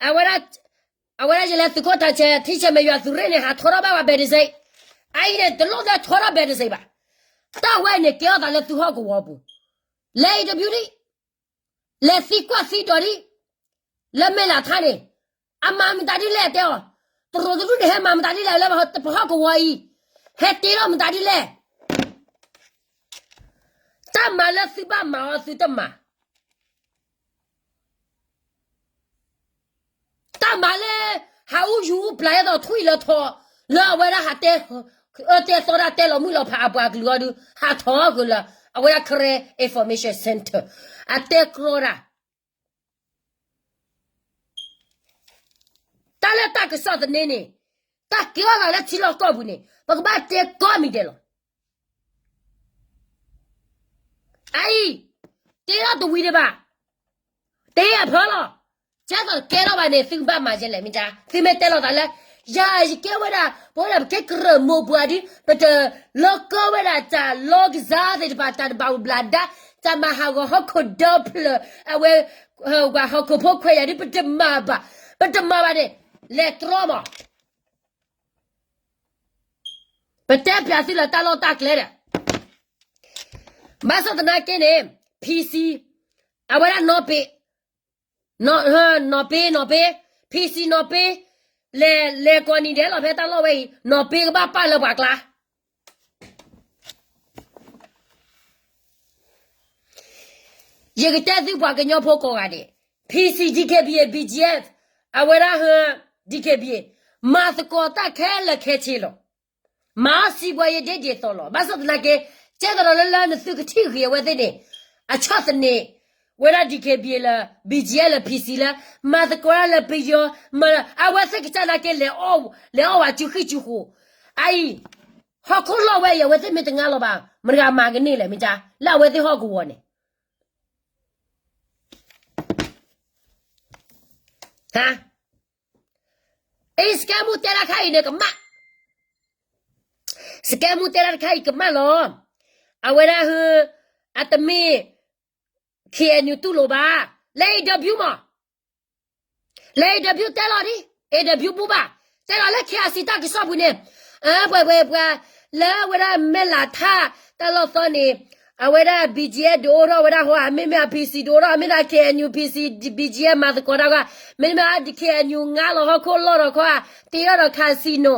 အဝဲဒၣ်, အဝဲဒၣ်ယလဲၤသုးခိၣ်ထးဆဲး ထံဆဲးမဲာ်ယွၤသုးရ့ၣ်န့ၣ် ဟးထီထီၣ်ဘၣ်ဝဲ ဘဲးတစ့း, အအံၤန့ၣ် တလိၣ်လၢထီထီၣ်ဘဲးတစ့းဘၣ်, တၢ်ဝဲန့ၣ်ကဲထီၣ်သးလၢသုဟီၣ်ကဝီၤပူၤ, လဲၤအံၤဒီး beauty လဲၤသံကွၢ်သံဒိးဒံး, လၢမဲၢ်လးထါန့ၣ်, အမၤမတၤဒ်လဲၣ်တဲအီၤ, တရူးတဒူၣ်န့ၣ် ဟဲမၤမတၤဒ်လဲၣ်လၢပဟီၣ်ကဝီၤအံၤ, ဟဲတ့ထီၣ်မတၤဒ်လဲၣ်, တၢ်မၤလၢသုဘၣ်မၤအီၤသုတမၤ တၢ်မၤလၢ ဟးအူယူၤအူပျၤယဲသိးထွံၣ်လၢထီ, လၢအဝဲဒၣ်ဟးတဲ, အၢတဲသီတၢ်တဲလီၤမုၢ်လီၤဖးအပှၤကလုာ်အီၤဒုး ဟးထီၣ်ဃုာ်လၢ အဝဲဒၣ် Karen Information Center အတဲကြီတၢ်, တၢ်လၢတၢ်ကစီၣ်သန့န့ၣ်, တၢ်ကဲထီၣ်သးလၢထံလီၢ်ကီၢ်ပူၤန့ၣ် ပကဘၣ်တဲကိးမံၤဒဲးလီၤ. အအံၤ, တ့ထီၣ်တဝံၤဒံးဘၣ်, တ့အဖၢလီၤ, ကဲသိးကဲထီၣ်ဘၣ်န့ၣ် သုကဘၣ်မၤယဲလဲၣ်မ့ၢ်တၢ်, သုမ့ၢ်တဲလီၤသးလၢ, ယၤယကဲဝဲဒၣ် ပဝဲဒၣ်ပကဲကရၢမိၢ်ပှၢ်ဒ် ပတလီၤကီဝဲဒၣ်တၢ်လီကစၢ်သ့ၣ်တဖၣ် တၢ်တဘၣ်အိၣ်ဘျးဒါ, တၢ်မၤဟးဂီၤဟီၣ်ခိၣ်ဒီဖျၢၣ်, အဝဲ, ပှၤဟီၣ်ခိၣ်ဖိခွဲးယာ်ဒ် ပတမၤဘၣ်, ပတမၤဘၣ်န့ၣ်, လဲၤတြီမး ပတဲပၠးသုလၢတၢ်လီၢ်တၢ်ကျဲဒီး, ဘၣ်ဆၣ်သနာ်က့န့ၣ်, PC, အဝဲဒၣ်နီၢ်ပ့, နီၢ်ပ့, နီၢ်ပ့, PC နီၢ်ပ့, လဲၤ လဲၤကိးနံၤဒဲးလီၤဖဲတၢ်လီၢ်ဝဲအံၤ နီၢ်ပ့ကဘၣ်ပာ်လၢပှၤကျါ ယကတဲသုပှၤကညီဖိကိးဂၤဒဲး, P C, D K B A, B G F, အဝဲဒၣ်ဟၢ D K B A, မၤသကိးတၢ်ခဲလၢာ်ခဲဆ့လီၤ. မၤအီၣ်စံးပှၤယဒ့ဒ်သိးလီၤ. ဘၣ်ဆၣ်သနာ်က့ ကဲသိးဒီးလၢလၢနသုကထံၣ်ဂ့ၤအဝဲသ့ၣ်န့ၣ် အဆီၣ်သနံး ဝဲဒၣ် D K B A လၢ B G F လၢ P C လၢ မၤသကိးတၢ်လၢပယီၤ မၤ အဝဲသ့ၣ်ကစၢ်နာ်က့ လဲၤအီၣ်ဝဲစုဃံစုဃိး အအံၤ ဟီၣ်ခိၣ်လီၢ်ဝဲအံၤ အဝဲသ့ၣ်မ့ၢ်တငါလီၤဘၣ် မတၤဂၤမၤကန့ၢ်လဲၣ် မ့ၢ်ကါ လၢအဝဲသ့ၣ်ဟီၣ်ကဝီၤန့ၣ် ဟါ အံၤ စကဲမူတဲတၢ်တခါအံၤန့ၣ်ကမၣ်, စကဲမူတဲတၢ်တခါအံၤကမၣ်လီၤ. အဝဲဒၣ်ဟၢ အတမ့ၢ် K N U တူၢ်လိာ်ဘၣ်, လဲၤ A W မး, လဲၤ A W တဲလီၤဒ် A W ဘူဘၣ်, တဲလီၤလၢ K I C တၢ်ကစီၣ်ပူၤန့ၣ် ပှၤပှၤပှၤ လၢအဝဲဒၣ်မဲၢ်လးထၣ်တၢ်လီၢ်သီန့ၣ် အဝဲဒၣ် B G F ဒုးအိၣ်ထီၣ်ဝဲဒၣ်ဟီဧါ, မ့မ့ၢ် P C ဒုးအိၣ်ထီၣ်, မ့ၢ်ဒၣ် K N U, P C, B G F မၤသကိးတၢ်ဂၤ, မ့မ့ၢ် K N U ငါလီၤဟီၣ်ခိၣ်လီၢ်ဒီးခီဧါ, တ့ထီၣ်ဒီး casino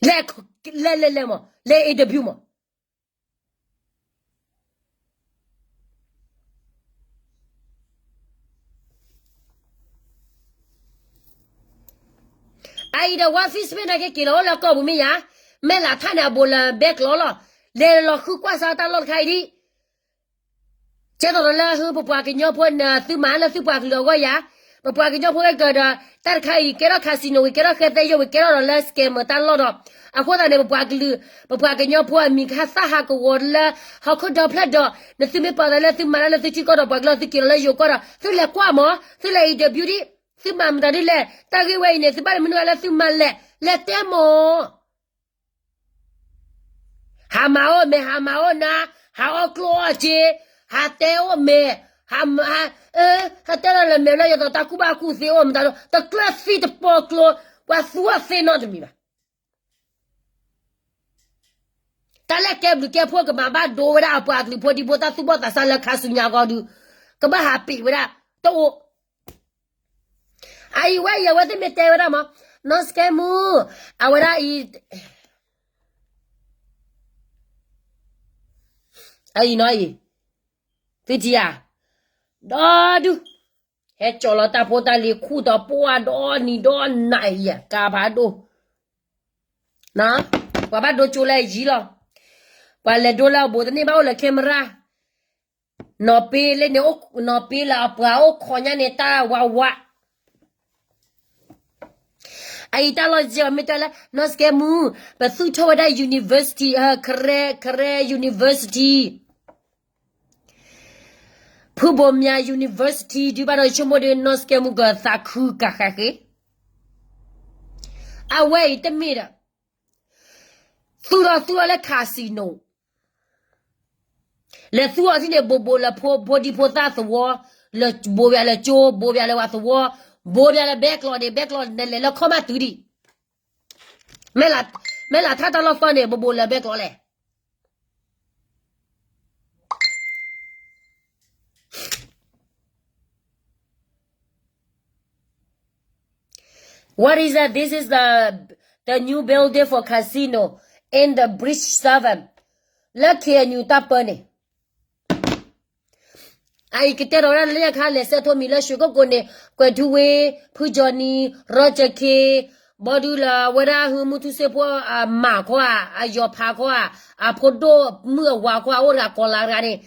လဲၤ လဲၤလဲၤလဲၤမး, လဲၤ A W မး အအံၤဒီး ဝါ Facebook နာ်က့က့ၤလီၤအိၣ်လၢကီၢ်ပူၤမ့ၢ်ယါ, မဲၢ်လးထၣ်န့ၣ်အဘူးလၢဘဲကျိးလီၤ, လဲၤလီၤဃုကွၢ်စၢ်တၢ်လီၢ်တခါအံၤဒ် ကဲသိးဒီးလၢဟု ပပှၤကညီဖိန့ၣ် သုမၤလၢသုပှၤကလုာ်အဂီၢ်ယါ, ပပှၤကညီဖိဝဲကဒီး တၢ်တခါအံၤ ကဲထီၣ် casino ဝံၤ ကဲထီၣ်ဃဲသဲယိၣ်ဝံၤ ကဲထီၣ်ဒီးလၢ scammer တၢ်လီၢ်ဒီး အဃိသတးန့ၣ် ပပှၤကလုာ် ပပှၤကညီဖိအမံၤကဟဲသၣ်ဟးကဝီၤလၢ ဟီၣ်ခိၣ်ဒီဖျၢၣ်ဒီး နသုမ့ၢ်ပာ်သးလၢသုမၤတၢ်လၢသုထံကီၢ်ဒီးပှၤကလုာ်သုက့ၤလီၤလၢယိၤကီၢ်ဒီး သုလဲၤကွၢ်မး, သုလဲၤ interview ဒ် သုမၤမတၤဒ်လဲၣ်, တၢ်ဂ့ၢ်ဝဲအံၤန့ၣ် သုဘၣ်တမနုၤလၢသုမၤလဲၣ်, လဲၤတဲမး ဟးမၤအိၣ်မဲာ် ဟးမၤအိၣ်နါ, ဟးအီၣ်ကျိၣ်အီၣ်စ့, ဟးတဲအိၣ်မဲာ်, ဟးမၤ, ဟးတဲလီၤလၢမဲာ်လၢယသိးတၢ်ကူၣ်ဘၣ်ကူၣ်သ့အိၣ်မတၤဒိ, တကျၢၢ်သံတပီကျိ, ပှၤသူအီၤသ့နီတမံၤဘၣ်. တၢ်လၢကဲဘျုးကဲဖှိၣ်ကမၤဘၣ်ဒိဝဲဒၣ်အပှၤကလုာ်ဖိဒံဖိသၣ်သူၣ်ဘီၣ်သးစၢ်လၢခါဆူညါအဂီၢ်ဒုး, ကဘၣ်ဟးပ့ၤဝဲဒၣ်, တအိၣ် အအံၤဝဲအံၤ အဝဲသ့ၣ်မ့ၢ်တဲဝဲဒၣ်မး, နီၢ်စကဲမူ, အဝဲဒၣ်အံၤ, အအံၤနီၤအံၤ, သုထံၣ်ဧါ, ဒီဒူၣ်, ဟဲကၠီလီၤတၢ်ဖိတၢ်လံၤခူၣ်တီၤပှၢ်ဒီနံၤဒီနၤအံၤ ကါဖးဒိၣ်, ပှၤဘၣ်ဒိကၠိလၢအယံၤလီၤ, ပှၤလဲၤဒိလၢအဘူးတန့ၢ်ဘၣ်အိၣ်လၢ camera နီၢ်ပ့လၢန့ၣ်, နီၢ်ပ့လၢအပှၤအိၣ်ခိးညါန့ၣ်တၢ်ဝးဝး, အအံၤတၢ်လီၢ်ကဲအီၤမ့ၢ်တဲလၢ နီၢ်စကဲမူ, ပသူၣ်ထီၣ်ဝဲဒၣ် university, ကရဲ ကရဲ university, ဖုဘိၣ်မၠး university ဒုးဘၣ်ဒီးဆိကမိၣ်ဒီး နီၢ်စကဲမူကသးခုကဃဲဃဲ, အဝဲအံၤတမ့ၢ်ဒီး သူၣ်ထီၣ်သူၣ်ထီၣ်လၢ casino လဲၤသူၣ်အီၤထံၣ်န့ၣ် ဘိးဘိးလၢဖိဒံဖိသၣ်သဝီ, လၢဘိးဘၣ်လၢကၠိ, ဘိးဘၣ်လၢဝဲသဝီ, ဘိးဘၣ်လၢဘဲကျိးန့ၣ်, ဘဲကျိးန့ၣ်လဲၤလၢခီၣ်မးတုၤဒံး, မဲၢ်လးထၣ်တၢ်လီၢ်သီန့ၣ် ဘိးဘိးလၢဘဲကျိးလဲၣ် What is that? This is the the new building for casino in the bridge seven လၢ K N U တၢ်ပၢန့ၣ်, အအံၤကတဲဒီးဝဲဒၣ်လၢညါခါ လဲၤဆှၢထိးမံၤလၢရွှေကုက္ကိုန့ၣ်, ကွဲၤထူဝ့, ဖုကၠီနံၤ, ရီကၠၢခ့, ဘီဒုလၢအဝဲဒၣ်ဟုမုၢ်ထူစ့ဖိအမါခီဧါ, အယီၤဖးခီဧါ, အဖိဒိၣ်မုၣ်အဝၤခီဧါ, အိၣ်တဂၤကိးလါတဂၤန့ၣ်,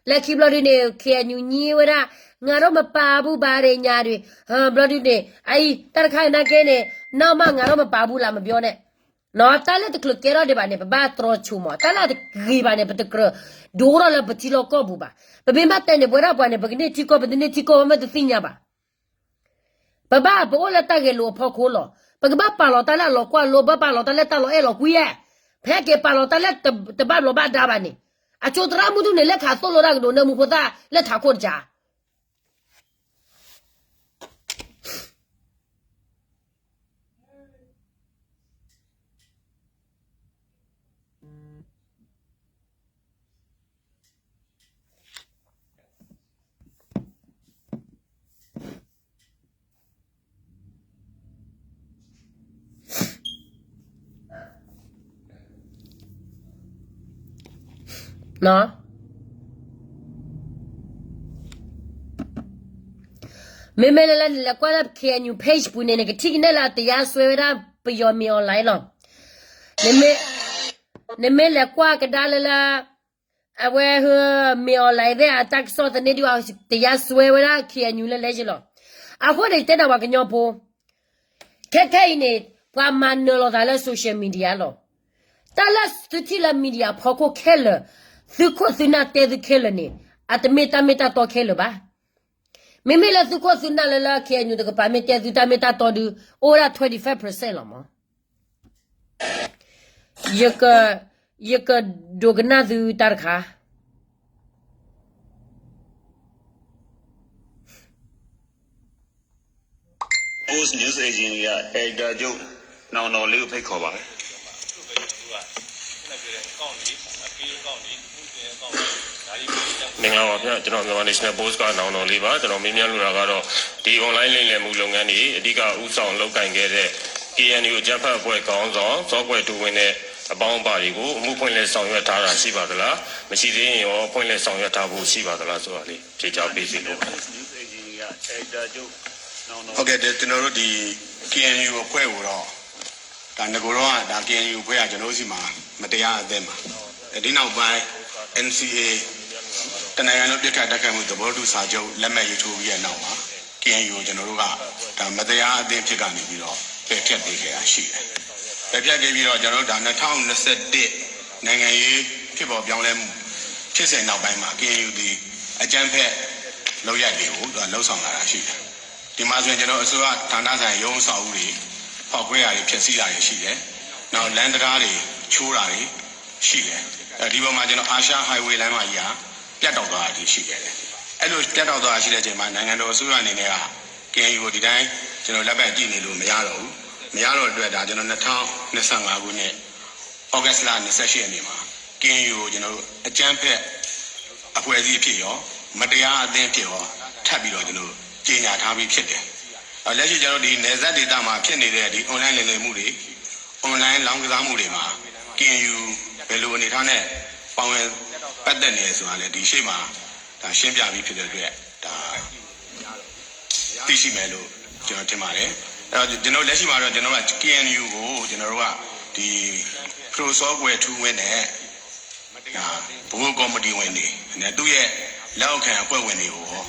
လၢခံဘျီဒုန့ၣ် K N U ညံဝဲဒၣ်, ငါတို့မပါဘူးပါရညါဒု, ဘျီဒုန့ၣ် အအံၤ တၢ်တခါအံၤနာ်က့န့ၣ် နောက်မှ ငါတို့မပါဘူးလား မပြောနဲ့ တၢ်လၢတချုးကဲထီၣ်ဒံးဘၣ်န့ၣ် ပဘၣ်တြီဆိမး, တၢ်လၢတဂ့ၤဘၣ်န့ၣ် ပတကြၢးဒိးထီၣ်လၢပထံလီၢ်ကီၢ်ပူၤဘၣ်. ပမ့ၢ်ဘၣ်တဲန့ၣ် ပဝဲဒၣ်ပှၤန့ၣ် ပကန့ၢ်ထံကီၢ် ပတန့ၢ်ထံကီၢ် ပမ့ၢ်တသ့ၣ်ညါဘၣ်. ပဘၣ်ပအိၣ်လၢတၢ်ဂဲၤလိာ်အဖီခိၣ်လီၤ. ပကဘၣ်ပာ်လီၤတၢ်လၢအလီၤကွၢ်လိ, ဘၣ်ပာ်လီၤတၢ်လၢတၢ်လီၤအဲၣ်လီၤကွံဧါ. ဖဲက့ၤပာ်လီၤတၢ်လၢတဘၣ်ဘျီးဘၣ်ဒါဘၣ်န့ၣ်, အကၠိသရၣ်မုၢ်ဒုန့ၣ် လဲၤခးသိၣ်လိတၢ်ကဒိးနၢမူဖိသၣ်လၢထးခိၣ်တကၢ်. မ့မ့ၢ်လၢ လၢနလဲၤကွၢ်လၢ K N U page ပူၤန့ၣ် နကထံၣ်ကနဲၣ်လၢ တရားစွဲဝဲဒၣ်ပယီၤ မင်းအောင်လှိုင် လီၤ. နမ့ၢ်လဲၤကွၢ်ကဒါလၢလၢ အဝဲ မင်းအောင်လှိုင် သ့ၣ်အတၢ်ကစီၣ်သန့ဒုး တရားစွဲဝဲဒၣ် K N U လၢလဲၣ်က့လီၤ. အဃိန့ၣ် တဲနၤပှၤကညီဖိ ခဲခဲအံၤန့ၣ် ပှၤမၤနၢၤလီၤသးလၢ social media လီၤ. တၢ်လၢသုထံၣ်လၢ media အဖီခိၣ်ခဲလၢာ်, သုခိၣ်သုနၢ်တဲသုခဲလၢာ်န့ၣ် အတမ့ၢ်တၢ်မ့ၢ်တၢ်တီခဲလၢာ်ဘၣ်. မ့မ့ၢ်လၢသုခိၣ်သုနၢ်လၢလၢ K N U တကပၤမ့ၢ်တဲသုတၢ်မ့ၢ်တၢ်တီဒုး အိၣ်ဝဲဒၣ် twenty five percent လီၤမး. ယက, ယကဒိကနၣ်သုတၢ်တခါ Post News Agency က editor ချုပ် နောင်တော်လေးကို ဖိတ်ခေါ်ပါမယ်။ မင်္ဂလာပါဗျာ ကျွန်တော် Myanmar National Post က နောင်တော်လေးပါ။ ကျွန်တော်မေးမြန်းလိုတာကတော့ ဒီ online လိမ်လည်မှုလုပ်ငန်းတွေ အဓိကဦးဆောင်လုပ်ကိုင်ခဲ့တဲ့ K N U အကြမ်းဖက်အဖွဲ့ခေါင်းဆောင် စောကွယ်ထူးဝင်းနဲ့ အပေါင်းအပါတွေကို အမှုဖွင့်လှစ်ဆောင်ရွက်ထားတာရှိပါသလား။ မရှိသေးရင်ရော ဖွင့်လှစ်ဆောင်ရွက်ထားဖို့ရှိပါသလားဆိုတာလေး ဖြေကြားပေးစေလိုပါတယ်။ ဟုတ်ကဲ့ ကျွန်တော်တို့ဒီ K N U အဖွဲ့ကိုတော့ ဒါငကိုတော့ဒါ K N U အဖွဲ့ကကျွန်တော်တို့ဆီမှာမတရားအသင်းပါ။ ဒီနောက်ပိုင်း N C A တနိုင်ငံလုံးပစ်ခတ်တိုက်ခိုက်မှုသဘောတူစာချုပ်လက်မှတ်ရေးထိုးပြီးတဲ့နောက်မှာ K N U ကိုကျွန်တော်တို့ကဒါမတရားအသင်းဖြစ်ကနေပြီးတော့ပယ်ဖျက်ပေးခဲ့တာရှိတယ်။ ပယ်ဖျက်ပေးပြီးတော့ကျွန်တော်တို့ဒါနှစ်ထောင့်နှစ်ဆယ့်တစ်နိုင်ငံရေးဖြစ်ပေါ်ပြောင်းလဲမှုဖြစ်စဉ်နောက်ပိုင်းမှာ K N U ဒီအကြမ်းဖက်လုပ်ရပ်တွေကိုသူကလှုံ့ဆော်လာတာရှိတယ်။ ဒီမှာဆိုရင်ကျွန်တော်အစိုးရဌာနဆိုင်ရာရုံးအဆောက်အဦးတွေဖောက်ခွဲတာတွေဖျက်ဆီးတာတွေရှိတယ်။ နောက်လမ်းတံတားတွေချိုးတာတွေရှိတယ်။ ဒီပေါ်မှာကျွန်တော်အာရှ highway လမ်းမကြီးဟာပြတ်တောက်သွားတာတွေရှိခဲ့တယ်။ အဲ့လိုပြတ်တောက်သွားတာရှိတဲ့အချိန်မှာနိုင်ငံတော်အစိုးရအနေနဲ့က K N U ကိုဒီတိုင်းကျွန်တော်လက်ပတ်ကြည့်နေလို့မရတော့ဘူး။ မရတော့တဲ့အတွက်ဒါကျွန်တော်နှစ်ထောင့်နှစ်ဆယ့်ငါးခုနှစ် August လနှစ်ဆယ့်ရှစ်ရက်နေ့မှာ K N U ကိုကျွန်တော်တို့အကြမ်းဖက်အဖွဲ့အစည်းအဖြစ်ရောမတရားအသင်းဖြစ်ရောထပ်ပြီးတော့ကျွန်တော်တို့ကြေညာထားပြီးဖြစ်တယ်။ အဲတော့လက်ရှိကျွန်တော်တို့ဒီနယ်စပ်ဒေသမှာဖြစ်နေတဲ့ဒီ online လိမ်လည်မှုတွေ online လောင်းကစားမှုတွေမှာ K N U ဘယ်လိုအနေအထားနဲ့ပါဝင်ပတ်သက်နေလဲဆိုတာလည်းဒီရှေ့မှာဒါရှင်းပြပြီးဖြစ်တဲ့အတွက်ဒါသိရှိမယ်လို့ကျွန်တော်ထင်ပါတယ်။ အဲတော့ကျွန်တော်လက်ရှိမှာတော့ကျွန်တော်က K N U ကိုကျွန်တော်တို့ကဒီဖရိုစောကွယ်ထူးဝင်းနဲ့ ဒါဗဟိုကော်မတီဝင်တွေနဲ့သူ့ရဲ့လက်အောက်ခံအဖွဲ့ဝင်တွေကိုရော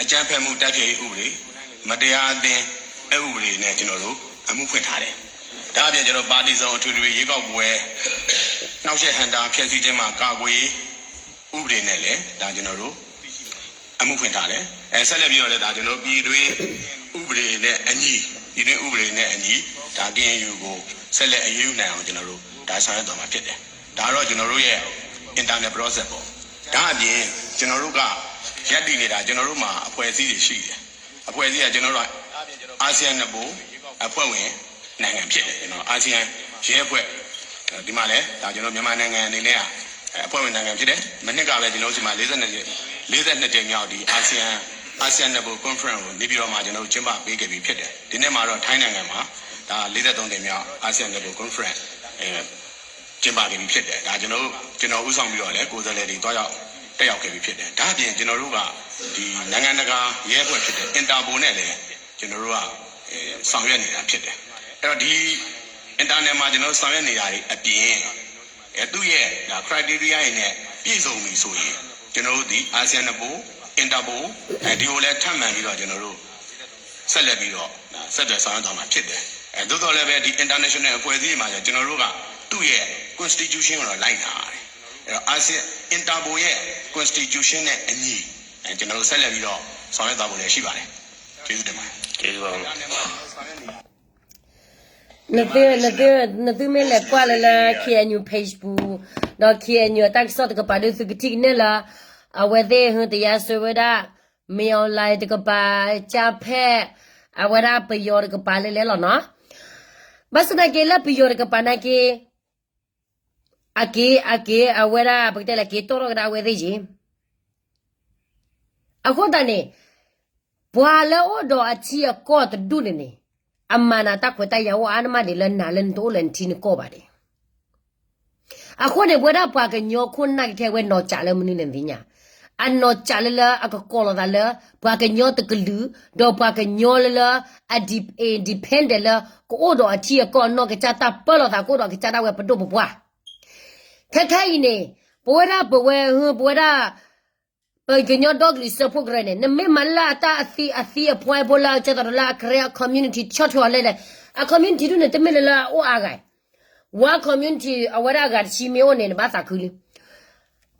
အကြမ်းဖက်မှုတိုက်ဖျက်ရေးဥပဒေမတရားအသင်းအဥပဒေနဲ့ကျွန်တော်တို့အမှုဖွင့်ထားတယ်။ ဒါ့အပြင်ကျွန်တော်ပါတီစုံအထွေထွေရွေးကောက်ပွဲနှောက်ယှက်ဟန့်တားဖျက်ဆီးခြင်းမှကာကွယ်ရေးဥပဒေနဲ့လည်းဒါကျွန်တော်တို့အမှုဖွင့်ထားတယ်။ အဲဆက်လက်ပြီးတော့လည်းဒါကျွန်တော်တို့ပြည်တွင်းဥပဒေနဲ့အညီပြည်တွင်းဥပဒေနဲ့အညီဒါ K N U ကိုဆက်လက်အရေးယူနိုင်အောင်ကျွန်တော်တို့ဒါဆောင်ရွက်သွားမှာဖြစ်တယ်။ ဒါကတော့ကျွန်တော်တို့ရဲ့ internal process ပေါ့။ ဒါ့အပြင်ကျွန်တော်တို့ကရပ်တည်နေတာကျွန်တော်တို့မှာအဖွဲ့အစည်းတွေရှိတယ်။ အဖွဲ့အစည်းကကျွန်တော်တို့က ASEAN နှစ်ပူအဖွဲ့ဝင်နိုင်ငံဖြစ်တယ်။ ကျွန်တော် ASEAN ရဲအဖွဲ့ဒီမှာလည်းဒါကျွန်တော်မြန်မာနိုင်ငံအနေနဲ့ကအဖွဲ့ဝင်နိုင်ငံဖြစ်တယ်။ မနှစ်ကပဲကျွန်တော်တို့ဆီမှာလေးဆယ့်နှစ် လေးဆယ့်နှစ်ကြိမ်မြောက်ဒီ ASEAN ASEAN နှစ်ပူ conference ကိုနေပြည်တော်မှာကျွန်တော်တို့ကျင်းပပေးခဲ့ပြီးဖြစ်တယ်။ ဒီနှစ်မှာတော့ထိုင်းနိုင်ငံမှာဒါလေးဆယ့်သုံးကြိမ်မြောက် ASEAN နှစ်ပူ conference အဲကျင်းပခဲ့ပြီးဖြစ်တယ်။ ဒါကျွန်တော်တို့ကျွန်တော်ဦးဆောင်ပြီးတော့လည်းကိုယ်စားလှယ်တွေတွားရောက်တက်ရောက်ခဲ့ပြီးဖြစ်တယ်။ ဒါ့အပြင်ကျွန်တော်တို့ကဒီနိုင်ငံတကာရဲအဖွဲ့ဖြစ်တဲ့ Interpol နဲ့လည်းကျွန်တော်တို့ကအဲဆောင်ရွက်နေတာဖြစ်တယ်။ အဲ့တော့ဒီ Interpol မှာကျွန်တော်တို့ဆောင်ရွက်နေတာတွေအပြင်အဲသူ့ရဲ့ဒါ criteria တွေနဲ့ပြည့်စုံပြီဆိုရင်ကျွန်တော်တို့ဒီ ASEAN နှစ်ပူ Interpol အဲဒီကိုလည်းထပ်မံပြီးတော့ကျွန်တော်တို့ဆက်လက်ပြီးတော့ဒါဆက်သွယ်ဆောင်ရွက်သွားမှာဖြစ်တယ်။ အဲသို့သော်လည်းပဲဒီ international အဖွဲ့အစည်းတွေမှာကျွန်တော်တို့ကသူ့ရဲ့ constitution ကိုတော့လိုက်နာရတယ်။ အဲတော့ ASEAN Interpol ရဲ့ constitution နဲ့အညီအဲကျွန်တော်တို့ဆက်လက်ပြီးတော့ဆောင်ရွက်သွားဖို့လည်းရှိပါတယ်။ ကျေးဇူးတင်ပါတယ်။ ကျေးဇူးပါခင်ဗျာ။ နသုမ့ၢ်လဲၤကွၢ်လၢလၢ K N U page ပူၤ ဒီး K N U အတၢ်ကစီၣ်တကပၤဒီးသုကထံၣ်ကနဲၣ်လၢ အဝဲသ့ၣ်ဟုတရားစွဲဝဲဒၣ် မင်းအောင်လှိုင် တကပၤ အကြမ်းဖက် အဝဲဒၣ်ပယီၤတကပၤလဲၣ်လဲၣ်လီၤနီၤ. ဘၣ်ဆၣ်သနာ်က့လၢပယီၤတကပၤနာ်က့ အက့ၤ အက့ၤ အဝဲဒၣ် ပကတဲလၢက့ၤတီၣ်ထီၣ်ကဒါဝဲသ့ၣ်ယ့ၣ် အဃိသတးန့ၣ် ပှၤလၢအိၣ်ဒီးအထံအကီၢ်တဒူၣ်န့ၣ်န့ၣ် အမၤနၤတၢ်ခွဲးတၢ်ယာ်အိၣ်အါန့ၢ်မးဒံးလၢနၤလၢနတအိၣ်လၢနထံနကီၢ်ဘၣ်ဒံး. အဃိန့ၣ် ပဝဲဒၣ်ပှၤကညီခိၣ်နၢ်ကထဲဝဲနီၢ်ကၠးလၢမနုၤန့ၣ်သ့ၣ်ညါ, အနီၢ်ကၠးလၢလၢအကကိးလိာ်သးလၢ ပှၤကညီတကလုာ်, ဒီးပှၤကညီလၢလၢ အ independent လၢ ကအိၣ်ဒီးအထံအကီၢ် နီၢ်ကစၢ်တၢ်ပၢလီၤသးကအိၣ်ဒီးကစၢ်ဒၣ်ဝဲပဒိၣ်ပပှၢ် ခဲခဲအံၤန့ၣ် ပဝဲဒၣ်ပဝဲ ပဝဲဒၣ် ပကညီဒီကလုာ်စၢဖှိၣ်ကရၢန့ၣ် နမ့ၢ်မၤလၢအတၢ်အသံအသံအ point ဖိလၢကဲသိးဒီးလၢအကရၢအ community ဆီၣ်ထွဲအီၤလဲၣ်လဲၣ်, အ community ဒ်န့ၣ် တမ့ၢ်လၢလၢအအိၣ်အါဂၤ, ဝါ community အဝဲဒၣ်အဂၤတဆံမ့ၢ်အိၣ်န့ၣ် နဘၣ်သးခုလံ.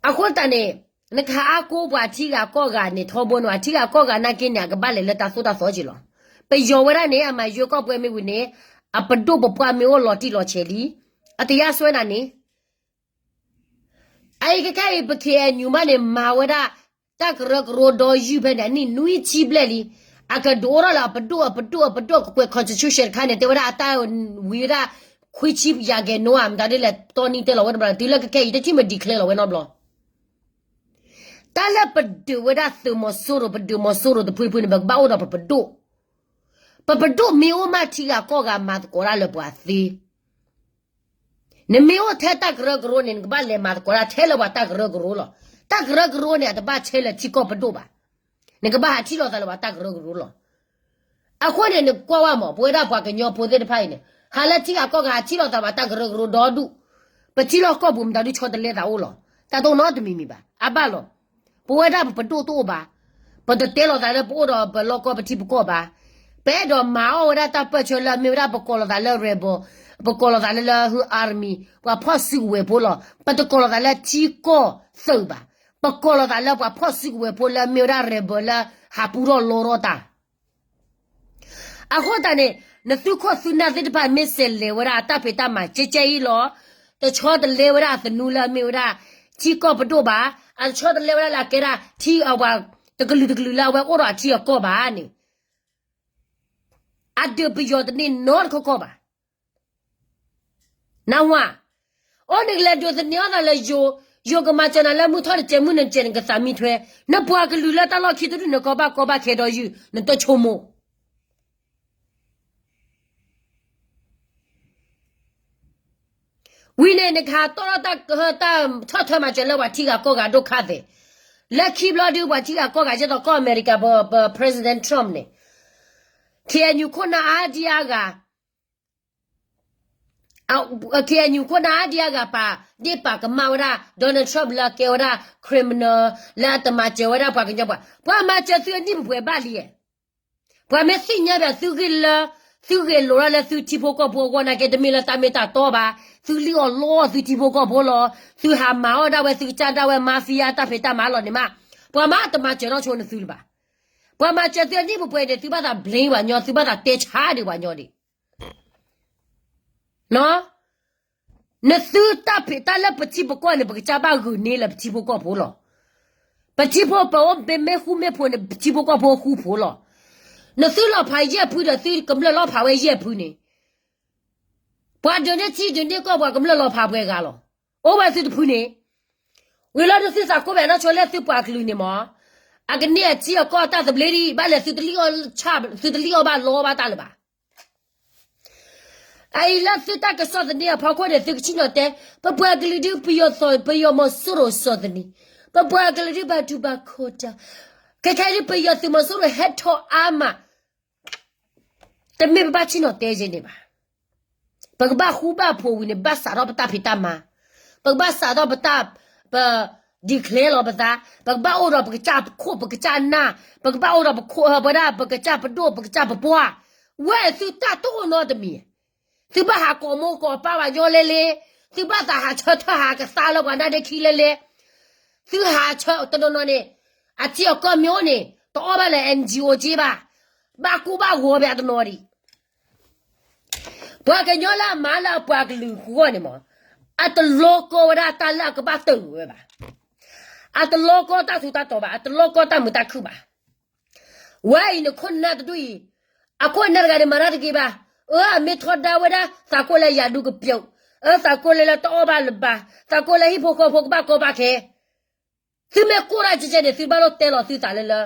အဃိသတးန့ၣ် နကဟးအါကိးပှၤထံဂၤကီၢ်ဂၤန့ၣ် ထီဘိန့ၣ် အထံဂၤကီၢ်ဂၤနာ်က့န့ၣ် အကဘၣ်လဲၤလၢတၢ်သိၣ်တၢ်သီက့ၤလီၤ. ပယီၤဝဲဒၣ်န့ၣ် အမၤယွဲၢ်ကီၢ်ပှဲၤမ့ၢ်ဝံၤန့ၣ် အပဒိၣ်ပပှၢ်မ့ၢ်အိၣ်လီၤတံၢ်လီၤဆဲးလံ, အတယါစွဲနၤန့ၣ် အအံၤခဲခဲအံၤ ပ K N U မးန့ၣ် မၤဝဲဒၣ် တၢ်ကရၢကရိဒီယုၢ်ဖဲန့ၣ် အနံၣ်နွံဆံဘျဲၣ်လံ. အကဒိးထီၣ်လၢအပဒိၣ်အပဒိၣ်အပဒိၣ်ကကွဲး constitution တခါန့ၣ် တဲဝဲဒၣ်အတၢ်ဝံၤဝဲဒၣ် ခွံဆံယၤကဲၤနိ မတၤဒ်လဲၣ် တီနံတဲလီၤဝဲတဘျီ တုၤလၢခဲခဲအံၤ တထံၣ်မ့ၢ် declare လီၤဝဲနီတဘျီ. တၢ်လၢပဒုးဝဲဒၣ်သုးမီၤစိရိၤ ပဒုးမီၤစိရိၤတဖုဖုန့ၣ် ပကဘၣ်အိၣ်ဒီးပပဒိၣ် ပပဒိၣ်မ့ၢ်အိၣ်မး ထံဂၤကီၢ်ဂၤမၤသကိးတၢ်လၢပှၤသ့, နမ့ၢ်အိၣ်ထဲတၢ်ကရၢကရိန့ၣ် နကဘၣ်လဲၤမၤသကိးတၢ်ထဲလၢပှၤတၢ်ကရၢကရိလီၤ. တၢ်ကရၢကရိန့ၣ် အတဘၣ်ဆဲးလၢထံကီၢ်ပဒိၣ်ဘၣ်. နကဘၣ်ဟးထံၣ်လိာ်သးလၢပှၤတၢ်ကရၢကရိလီၤ. အဃိန့ၣ် နကွၢ်ဝဲမး ပဝဲဒၣ်ပှၤကညီဖိသ့ၣ်တဖၣ်အံၤန့ၣ် ဟးလၢထံဂၤကီၢ်ဂၤ ဟးထံၣ်လိာ်သးပှၤတၢ်ကရၢကရိဒီဒူၣ်, ပထံလီၢ်ကီၢ်ပူၤမတၤဒုးဆီတလဲသးအိၣ်လီၤ. တၢ်တအိၣ်နီတမံၤမံၤဘၣ်. အဘၣ်လီၤ. ပဝဲဒၣ်ပပဒိၣ်တအိၣ်ဘၣ်. ပတတဲလိာ်သးလၢပအိၣ်ဒီးပလီၢ်ကီၢ်ပထံပကီၢ်ဘၣ်. ပအဲၣ်ဒိးမၤအီၣ်ဝဲဒၣ်တၢ်ပၢၢ်ဆၢလၢအမ့ၢ်ဝဲဒၣ် ပကိးလိာ်သးလၢ rebel, ပကိးလိာ်သးလၢလၢ army, ပှၤဖီၣ်စုကဝဲၤဖိလီၤ. ပတကိးလိာ်သးလၢထံကီၢ်သုးဘၣ်. ပကိးလိာ်သးလၢပှၤဖီၣ်စုကဝဲၤဖိလၢအမ့ၢ်ဝဲဒၣ် rebel လၢဟးပူထီၣ်လီထီၣ်တၢ် အဃိသတးန့ၣ် နသုးခိၣ်သုးနၢ်သ့ၣ်တဖၣ် မ့ၢ်ဆဲးလဲၤဝဲဒၣ်အတၢ်ဖံးတၢ်မၤကဲကဲအံၤလီၤ. တဆီတလဲဝဲဒၣ်အသနူလၢအမ့ၢ်ဝဲဒၣ် ထံကီၢ်ပဒိၣ်ဘၣ်. အတဆီတလဲဝဲဒၣ်လၢအကဲဒၣ်ထံအဝဲ တကလုာ်တကလုာ်လၢအဝဲအိၣ်ဒီးအထံအကီၢ်ဘၣ်န့ၣ် အဒုးပယီၤသန့ၤနီတခီခီဘၣ်. နၢ်ဟူဧါ. အိၣ်နကလဲၤဒုးသန့ၤအီၣ်သးလၢယိၤ, ယိၤကမၤစၢၤနၤလၢမုၢ်ထီၣ်တစဲးမုၢ်နံၤတစဲး နကသးမံထွဲ, နပှၤကလုာ်လၢတၢ်လီၢ်ခံတဒူၣ်န့ၣ် ကီဘၣ်ကီဘၣ်ခဲဒီးယုၢ် နတဆိကမိၣ် ဝံၤန့ၣ် နကဟးတီၣ်ထီၣ်တၢ်ဆီၣ်ထွဲမၤစၢၤလၢပှၤထံဂၤကီၢ်ဂၤဒိၣ်ခါသ့ၣ်, လၢခံဘျီဒုးပှၤထံဂၤကီၢ်ဂၤ ဒ်သိးကီၢ်အမဲရကၤ ပ ပ President Trump န့ၣ်, K N U ခိၣ်နၢ်အါဒံအါဂၤ K N U ခိၣ်နၢ်အါဒံအါဂၤပာ်ဒ့ၣ်ပာ်ကမၣ်ဝဲဒၣ် Donald Trump လၢအကဲဝဲဒၣ် criminal လၢအတမၤစၢၤဝဲဒၣ်ပှၤကညီပှၤ, ပှၤမၤစၢၤသုအနံၣ်ပှဲၤပှဲၤဘၣ်လံ. ပှၤမ့ၢ်သ့ၣ်ညါဘၣ်သုဂ့ၢ်လၢ သုဂ့ၢ်လိာ်ဒၣ်လၢသုထံဖိကီၢ်ဖိအဂီၢ်နာ်က့ တမ့ၢ်လၢတၢ်မ့ၢ်တၢ်တီဘၣ်, သုလံၣ်အီၣ်လီအီၣ်သုထံဖိကီၢ်ဖိလီၤ. သုဟးမၤအီၣ်ဒၣ်ဝဲသုကစၢ်ဒၣ်ဝဲ mafia တၢ်ဖံးတၢ်မၤလီၤန့ၣ်မး, ပှၤမၤတမၤစၢၤနီၢ်ဆိန့ၣ်သုလၢၤဘၣ်. ပှၤမၤစၢၤသုအနံၣ်ပှဲၤပှဲၤန့ၣ် သုဘၣ်သး blame ပှၤညီ, သုဘၣ်သးတဲဆါဒံးပှၤညီဒံး နသုတၢ်ဖံးတၢ်လၢပထံပကီၢ်န့ၣ် ပကစၢ်ဘၣ်ဂုာ်န့ၢ်လၢပထံဖိကီၢ်ဖိလီၤ. ပထံဖိပအိၣ်မ့ၢ်ဃူမ့ၢ်ဖိးန့ၣ် ပထံဖိကီၢ်ဖိဃူဖိးလီၤ. နသုလီၤဖးယဲၢ်ဖုဒီးသုကမျၢၢ်လီၤဖးဝဲယဲၢ်ဖုန့ၣ်, ပှၤဒုးန့ၢ်ထံဒုးန့ၢ်ကီၢ်ပှၤကမျၢၢ်လီၤဖးပှဲၤဂၤလီၤ. အိၣ်ဝဲသုတဖုန့ၣ်, ဝံၤလီၤဒုးသုသးကိးဘၣ်နီၢ်ဆိလၢသုပှၤကလုာ်န့ၣ်မး, အကန့ၢ်အထံအကီၢ်တၢ်သဘျ့ဒံး ဘၣ်လဲၤသုတလံၣ်အီၣ်ဆၣ် သုတလံၣ်အီၣ်ဘၣ်လီဘၣ်တၢ်လၢၤဘၣ်. အအံၤလၢသုတၢ်ကစီၣ်သန့အဖီခိၣ်န့ၣ် သုကဆ့ၣ်နီၤတဲ, ပပှၤကလုာ်ဒုးပယီၤသီၣ် ပယီၤမီၤစိရိၤစီၤသန့, ပပှၤကလုာ်ဒုးဘၣ်တူၢ်ဘၣ်ခီၣ်တၢ်, ခဲခဲဒုးပယီၤသုးမီၤစိရိၤဟဲထီၣ်အါမး, တမ့ၢ်ပဘၣ်ဆ့ၣ်နီၤတဲယဲန့ၣ်ဘၣ်. ပကဘၣ်ဃူဘၣ်ဖိးဝံၤန့ၣ် ဘၣ်စးထီၣ်ပတၢ်ဖံးတၢ်မၤ, ပကဘၣ်စးထီၣ်ပတၢ်, ပ declare လီၤပသး, ပကဘၣ်အိၣ်ဒီးပကစၢ်ခိၣ်ပကစၢ်နၢ်, ပကဘၣ်အိၣ်ဒီးပခိၣ်ဝဲဒၣ်ပကစၢ်ပဒိၣ်ပကစၢ်ပပှၢ်, ဝဲသုတၢ်တအိၣ်နီတမံၤ, သုဘၣ်ဟးကိးမိၢ်ကိးပၢ်ပှၤညီလဲၣ်လဲၣ်, သုဘၣ်သးဟးဆၢထၢၣ်ဟးကသါလၢပှၤနၢ်ဒ့ခံလဲၣ်လဲၣ်, သုဟးဆၢတနီၤနီၤန့ၣ်, အထံအကီၢ်မ့ၢ်အိၣ်န့ၣ် တအီၣ်ဘၣ်လၢ N G O က့ဘၣ်, ဘၣ်ကူဘၣ်ဂီၤဘၣ်တနီၤဒံး ပှၤကညီလၢအမၤလၢအပှၤကလုာ်အဂီၢ်န့ၣ်မး, အတလီၤကီဝဲဒၣ်တၢ်လၢအကဘၣ်တၢၢ်ဝဲဘၣ်, အတလီၤကီတၢ်ထူးတၢ်တီၤဘၣ်, အတလီၤကီတၢ်မုာ်တၢ်ခုၣ်ဘၣ်. ဝဲအံၤန့ၣ်ခိၣ်နၢ်တဒူၣ်အံၤ, အခိၣ်နၢ်တဂၤန့ၣ်မၤတၢ်တဂ့ၤဘၣ်, အၢ အမ့ၢ်ထီဒါဝဲဒၣ် သးကိးလၢယၤဒူကပျိး, အၢ သးကိးလၢလၢတအီၣ်ဘၣ်လၢၤဘၣ်, သးကိးလၢဟံၣ်ဖိဃီဖိကဘၣ်ကီဘၣ်ခဲ သုမ့ၢ်ကိၢ်တၢ်ကဲကဲန့ၣ် သုဘၣ်လိၣ်တဲလီၤသုသးလၢလၢ,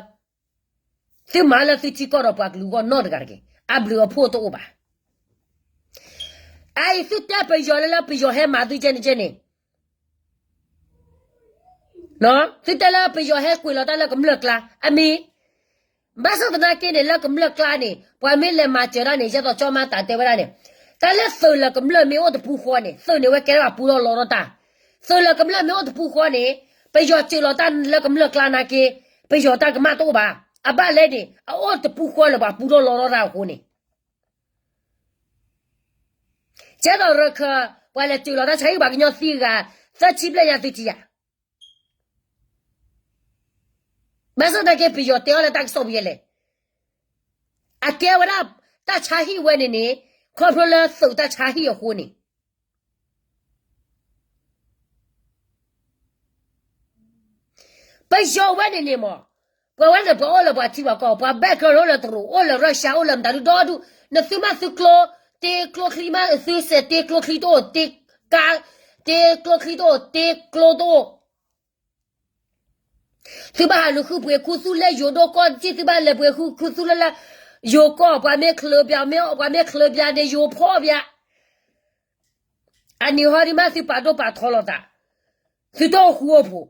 သုမၤလၢသုထံကီၢ်ဒီးပှၤကလုာ်အဂီၢ်နီတဂၤတဂ့ၤ, အဘျုးအဖှိၣ်တအိၣ်ဘၣ်. အအံၤသုတဲပယီၤလၢလၢပယီၤဟဲမၤသုကဲန့ၣ်ကဲန့ၣ်, သုတဲလၢပယီၤဟဲကွံာ်လီၤတၢ်လၢကမျၢၢ်ကျါ အမ့ၢ် ဘၣ်ဆၣ်သနာ်က့န့ၣ် လၢကမျၢၢ်ကျါန့ၣ် ပှၤမ့ၢ်လဲၤမၤစၢၤတၢ်န့ၣ် ယဲသိးကၠီမါတၢ်တဲဝဲဒၣ်န့ၣ် တၢ်လၢသုးလၢကမျၢၢ်မ့ၢ်အိၣ်တပူၤဃီန့ၣ် သုးန့ၣ်ဝဲကဲထီၣ်ပူထီၣ်လီထီၣ်တၢ်, သုးလၢကမျၢၢ်မ့ၢ်အိၣ်တပူၤဃီန့ၣ် ပယီၤစၢၤလီၤတၢ်လၢကမျၢၢ်ကျါနာ်က့ ပယီၤတၢ်ကမၣ်တအိၣ်ဘၣ်, အဘၣ်လဲၣ်န့ၣ် အအိၣ်တပူၤဃီလၢပှၤပူထီၣ်လီထီၣ်တၢ်အဃိန့ၣ် ကဲသိးရခၢၣ် ပှၤလဲၤစၢၤလီၤတၢ်ဆါဟံၣ်ပှၤကညီသံဂၤ သၢဆံဘျဲၣ်ညါသုထံၣ်ယၤ ဘၣ်ဆၣ်သနာ်က့ ပယီၤတဲအီၤလၢတၢ်ကစီၣ်ပူၤယဲလဲၣ်, အကဲဝဲဒၣ်တၢ်ဆါဟံၣ်ဝဲန့ၣ်န့ၣ် ခီဖျိလၢသုးတၢ်ဆါဟံၣ်အဃိန့ၣ် ပယီၤဝဲန့ၣ်န့ၣ်မး, ပှၤဝဲန့ၣ်ပှၤအိၣ်လၢပှၤထံပှၤကီၢ် ပှၤဘဲၣ်ကျီၢ်အိၣ်လၢတရူး အိၣ်လၢရၢၡါ အိၣ်လၢမတၤဒုဒီဒူၣ်, နသုမ့ၢ်သုကျိ တ့ကျိချံမး သုစဲးတ့ကျိချံတအိၣ် တ့ကါ တ့ကျိချံတအိၣ် တ့ကျိတအိၣ် သုဘၣ်ဟးလူၤဃုပှ့ၤခူသူၣ်လၢယိၤဒိၣ်ကီၢ်တထံၣ် သုဘၣ်လဲၤပှ့ၤဃုခူသူၣ်လၢလၢ ယိၤကီၢ် ပှၤမ့ၢ်ချၢပၠး မ့ၢ်ပှၤမ့ၢ်ချၢပၠးန့ၣ် ယိၤဖီၣ်ပၠး, အနံၤဟီဒ်မးသုပာ်ဒိၣ်ပာ်ထီလီၤသး, သုတအိၣ်ဃူအိၣ်ဖိး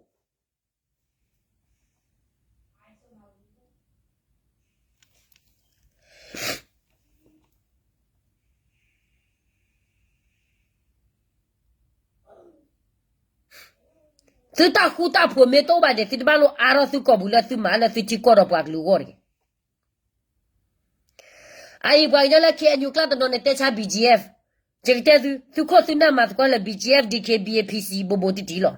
သုတၢ်ဃူတၢ်ဖိးမ့ၢ်တအိၣ်ဘၣ်န့ၣ် သုတဘၣ်လိၣ်အါထီၣ်သုကီၢ်ပူၤလၢသုမၤလၢသုထံကီၢ်ဒီးပှၤကလုာ်အဂီၢ်တဂ့ၤ. အအံၤပှၤကညီလၢ K N U ကျါတနီၤန့ၣ် တဲဆါ B G F, ယကတဲသု, သုခိၣ်သုနၢ်မၤသကိးလၢ B G F, D K B A, P C ဘိးဘိးတံၢ်တံၢ်လီၤ.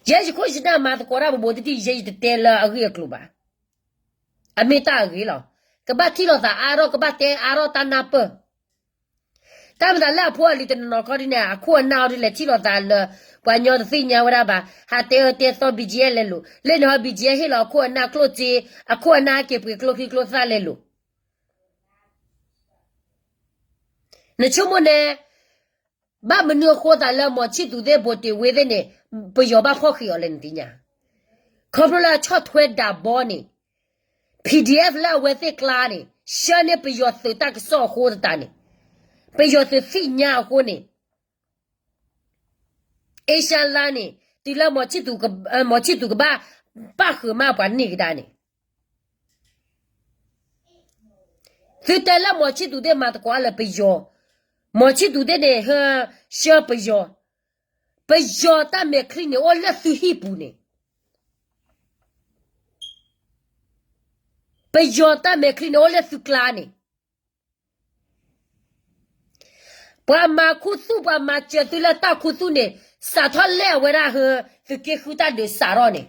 ယဲယခိၣ်ယနၢ်မၤသကိးတၢ်ဘိးဘိးတံၢ်တံၢ် ယဲယတတဲလၢအဂ့ၢ်အကျိၤဘၣ်. အမ့ၢ်တၢ်အဂ့ၤလီၤ. ကဘၣ်ထံၣ်လိာ်သးအါထီၣ် ကဘၣ်တဲအါထီၣ်တၢ်နၢ်ပၢၢ် တၢ်မၤသးလၢအဖိအလံၤတနီၤနီၤခီဒ်န့ၣ် အခိၣ်အနၢ်အီၤဒ်လဲၣ်ထံၣ်လိာ်သးလၢ ပှၤကညီတသ့ၣ်ညါဝဲဒၣ်ဘၣ် ဟးတဲအၢတဲသီ B G F လဲၤလိာ် လၢန့ၣ်ဟီ B G F ဟ့ၣ်လီၤအခိၣ်အနၢ်ကျိၣ်စ့ အခိၣ်အနၢ်က့ၤပှ့ၤကျိချံကျိသၣ်လဲၤလိာ် နဆိကမိၣ်န့ၣ် ဘၣ်မနုၤအဃိသးလၢ မောင်ချစ်သူသ့ၣ် ဗိုလ်တင်ဝင်းသ့ၣ်န့ၣ် ပယီၤဘၣ်ဖီၣ်ဃံးအီၤလဲၣ်နသ့ၣ်ညါ, ခီဖျိလၢအဆီၣ်ထွဲဒးဘီန့ၣ် P D F လၢအဝဲသ့ၣ်ကျါန့ၣ် ဆှၢန့ၢ်ပယီၤသုးတၢ်ကစီၣ်အဃိသတးန့ၣ် ပယီၤသုးသ့ၣ်ညါအဃိန့ၣ် အ့ရှါလါန့ၣ် တုၤလၢ မောင်ချစ်သူကဘၣ်ပၣ်ဃုာ်မးပှၤန့ၢ်ကဒါန့ၣ် သုတဲလၢ မောင်ချစ်သူသ့ၣ်မၤသကိးလၢပယီၤ, မောင်ချစ်သူသ့ၣ်န့ၣ် ဟၢ ဆှၢပယီၤ, ပယီၤတၢ်မဲာ်ချံန့ၣ်အိၣ်လၢသုဟံၣ်ပူၤန့ၣ်, ပယီၤတၢ်မဲာ်ချံန့ၣ်အိၣ်လၢသုကျါန့ၣ် ပှၤမၤခူသူၣ် ပှၤမၤစၢၤသုလၢတၢ်ခူသူၣ်န့ၣ် စးထီၣ်လဲၢ်အဝဲဒၣ်ဟၢ သုးက့ဃုတၢ်ဒုးစးထီၣ်န့ၣ်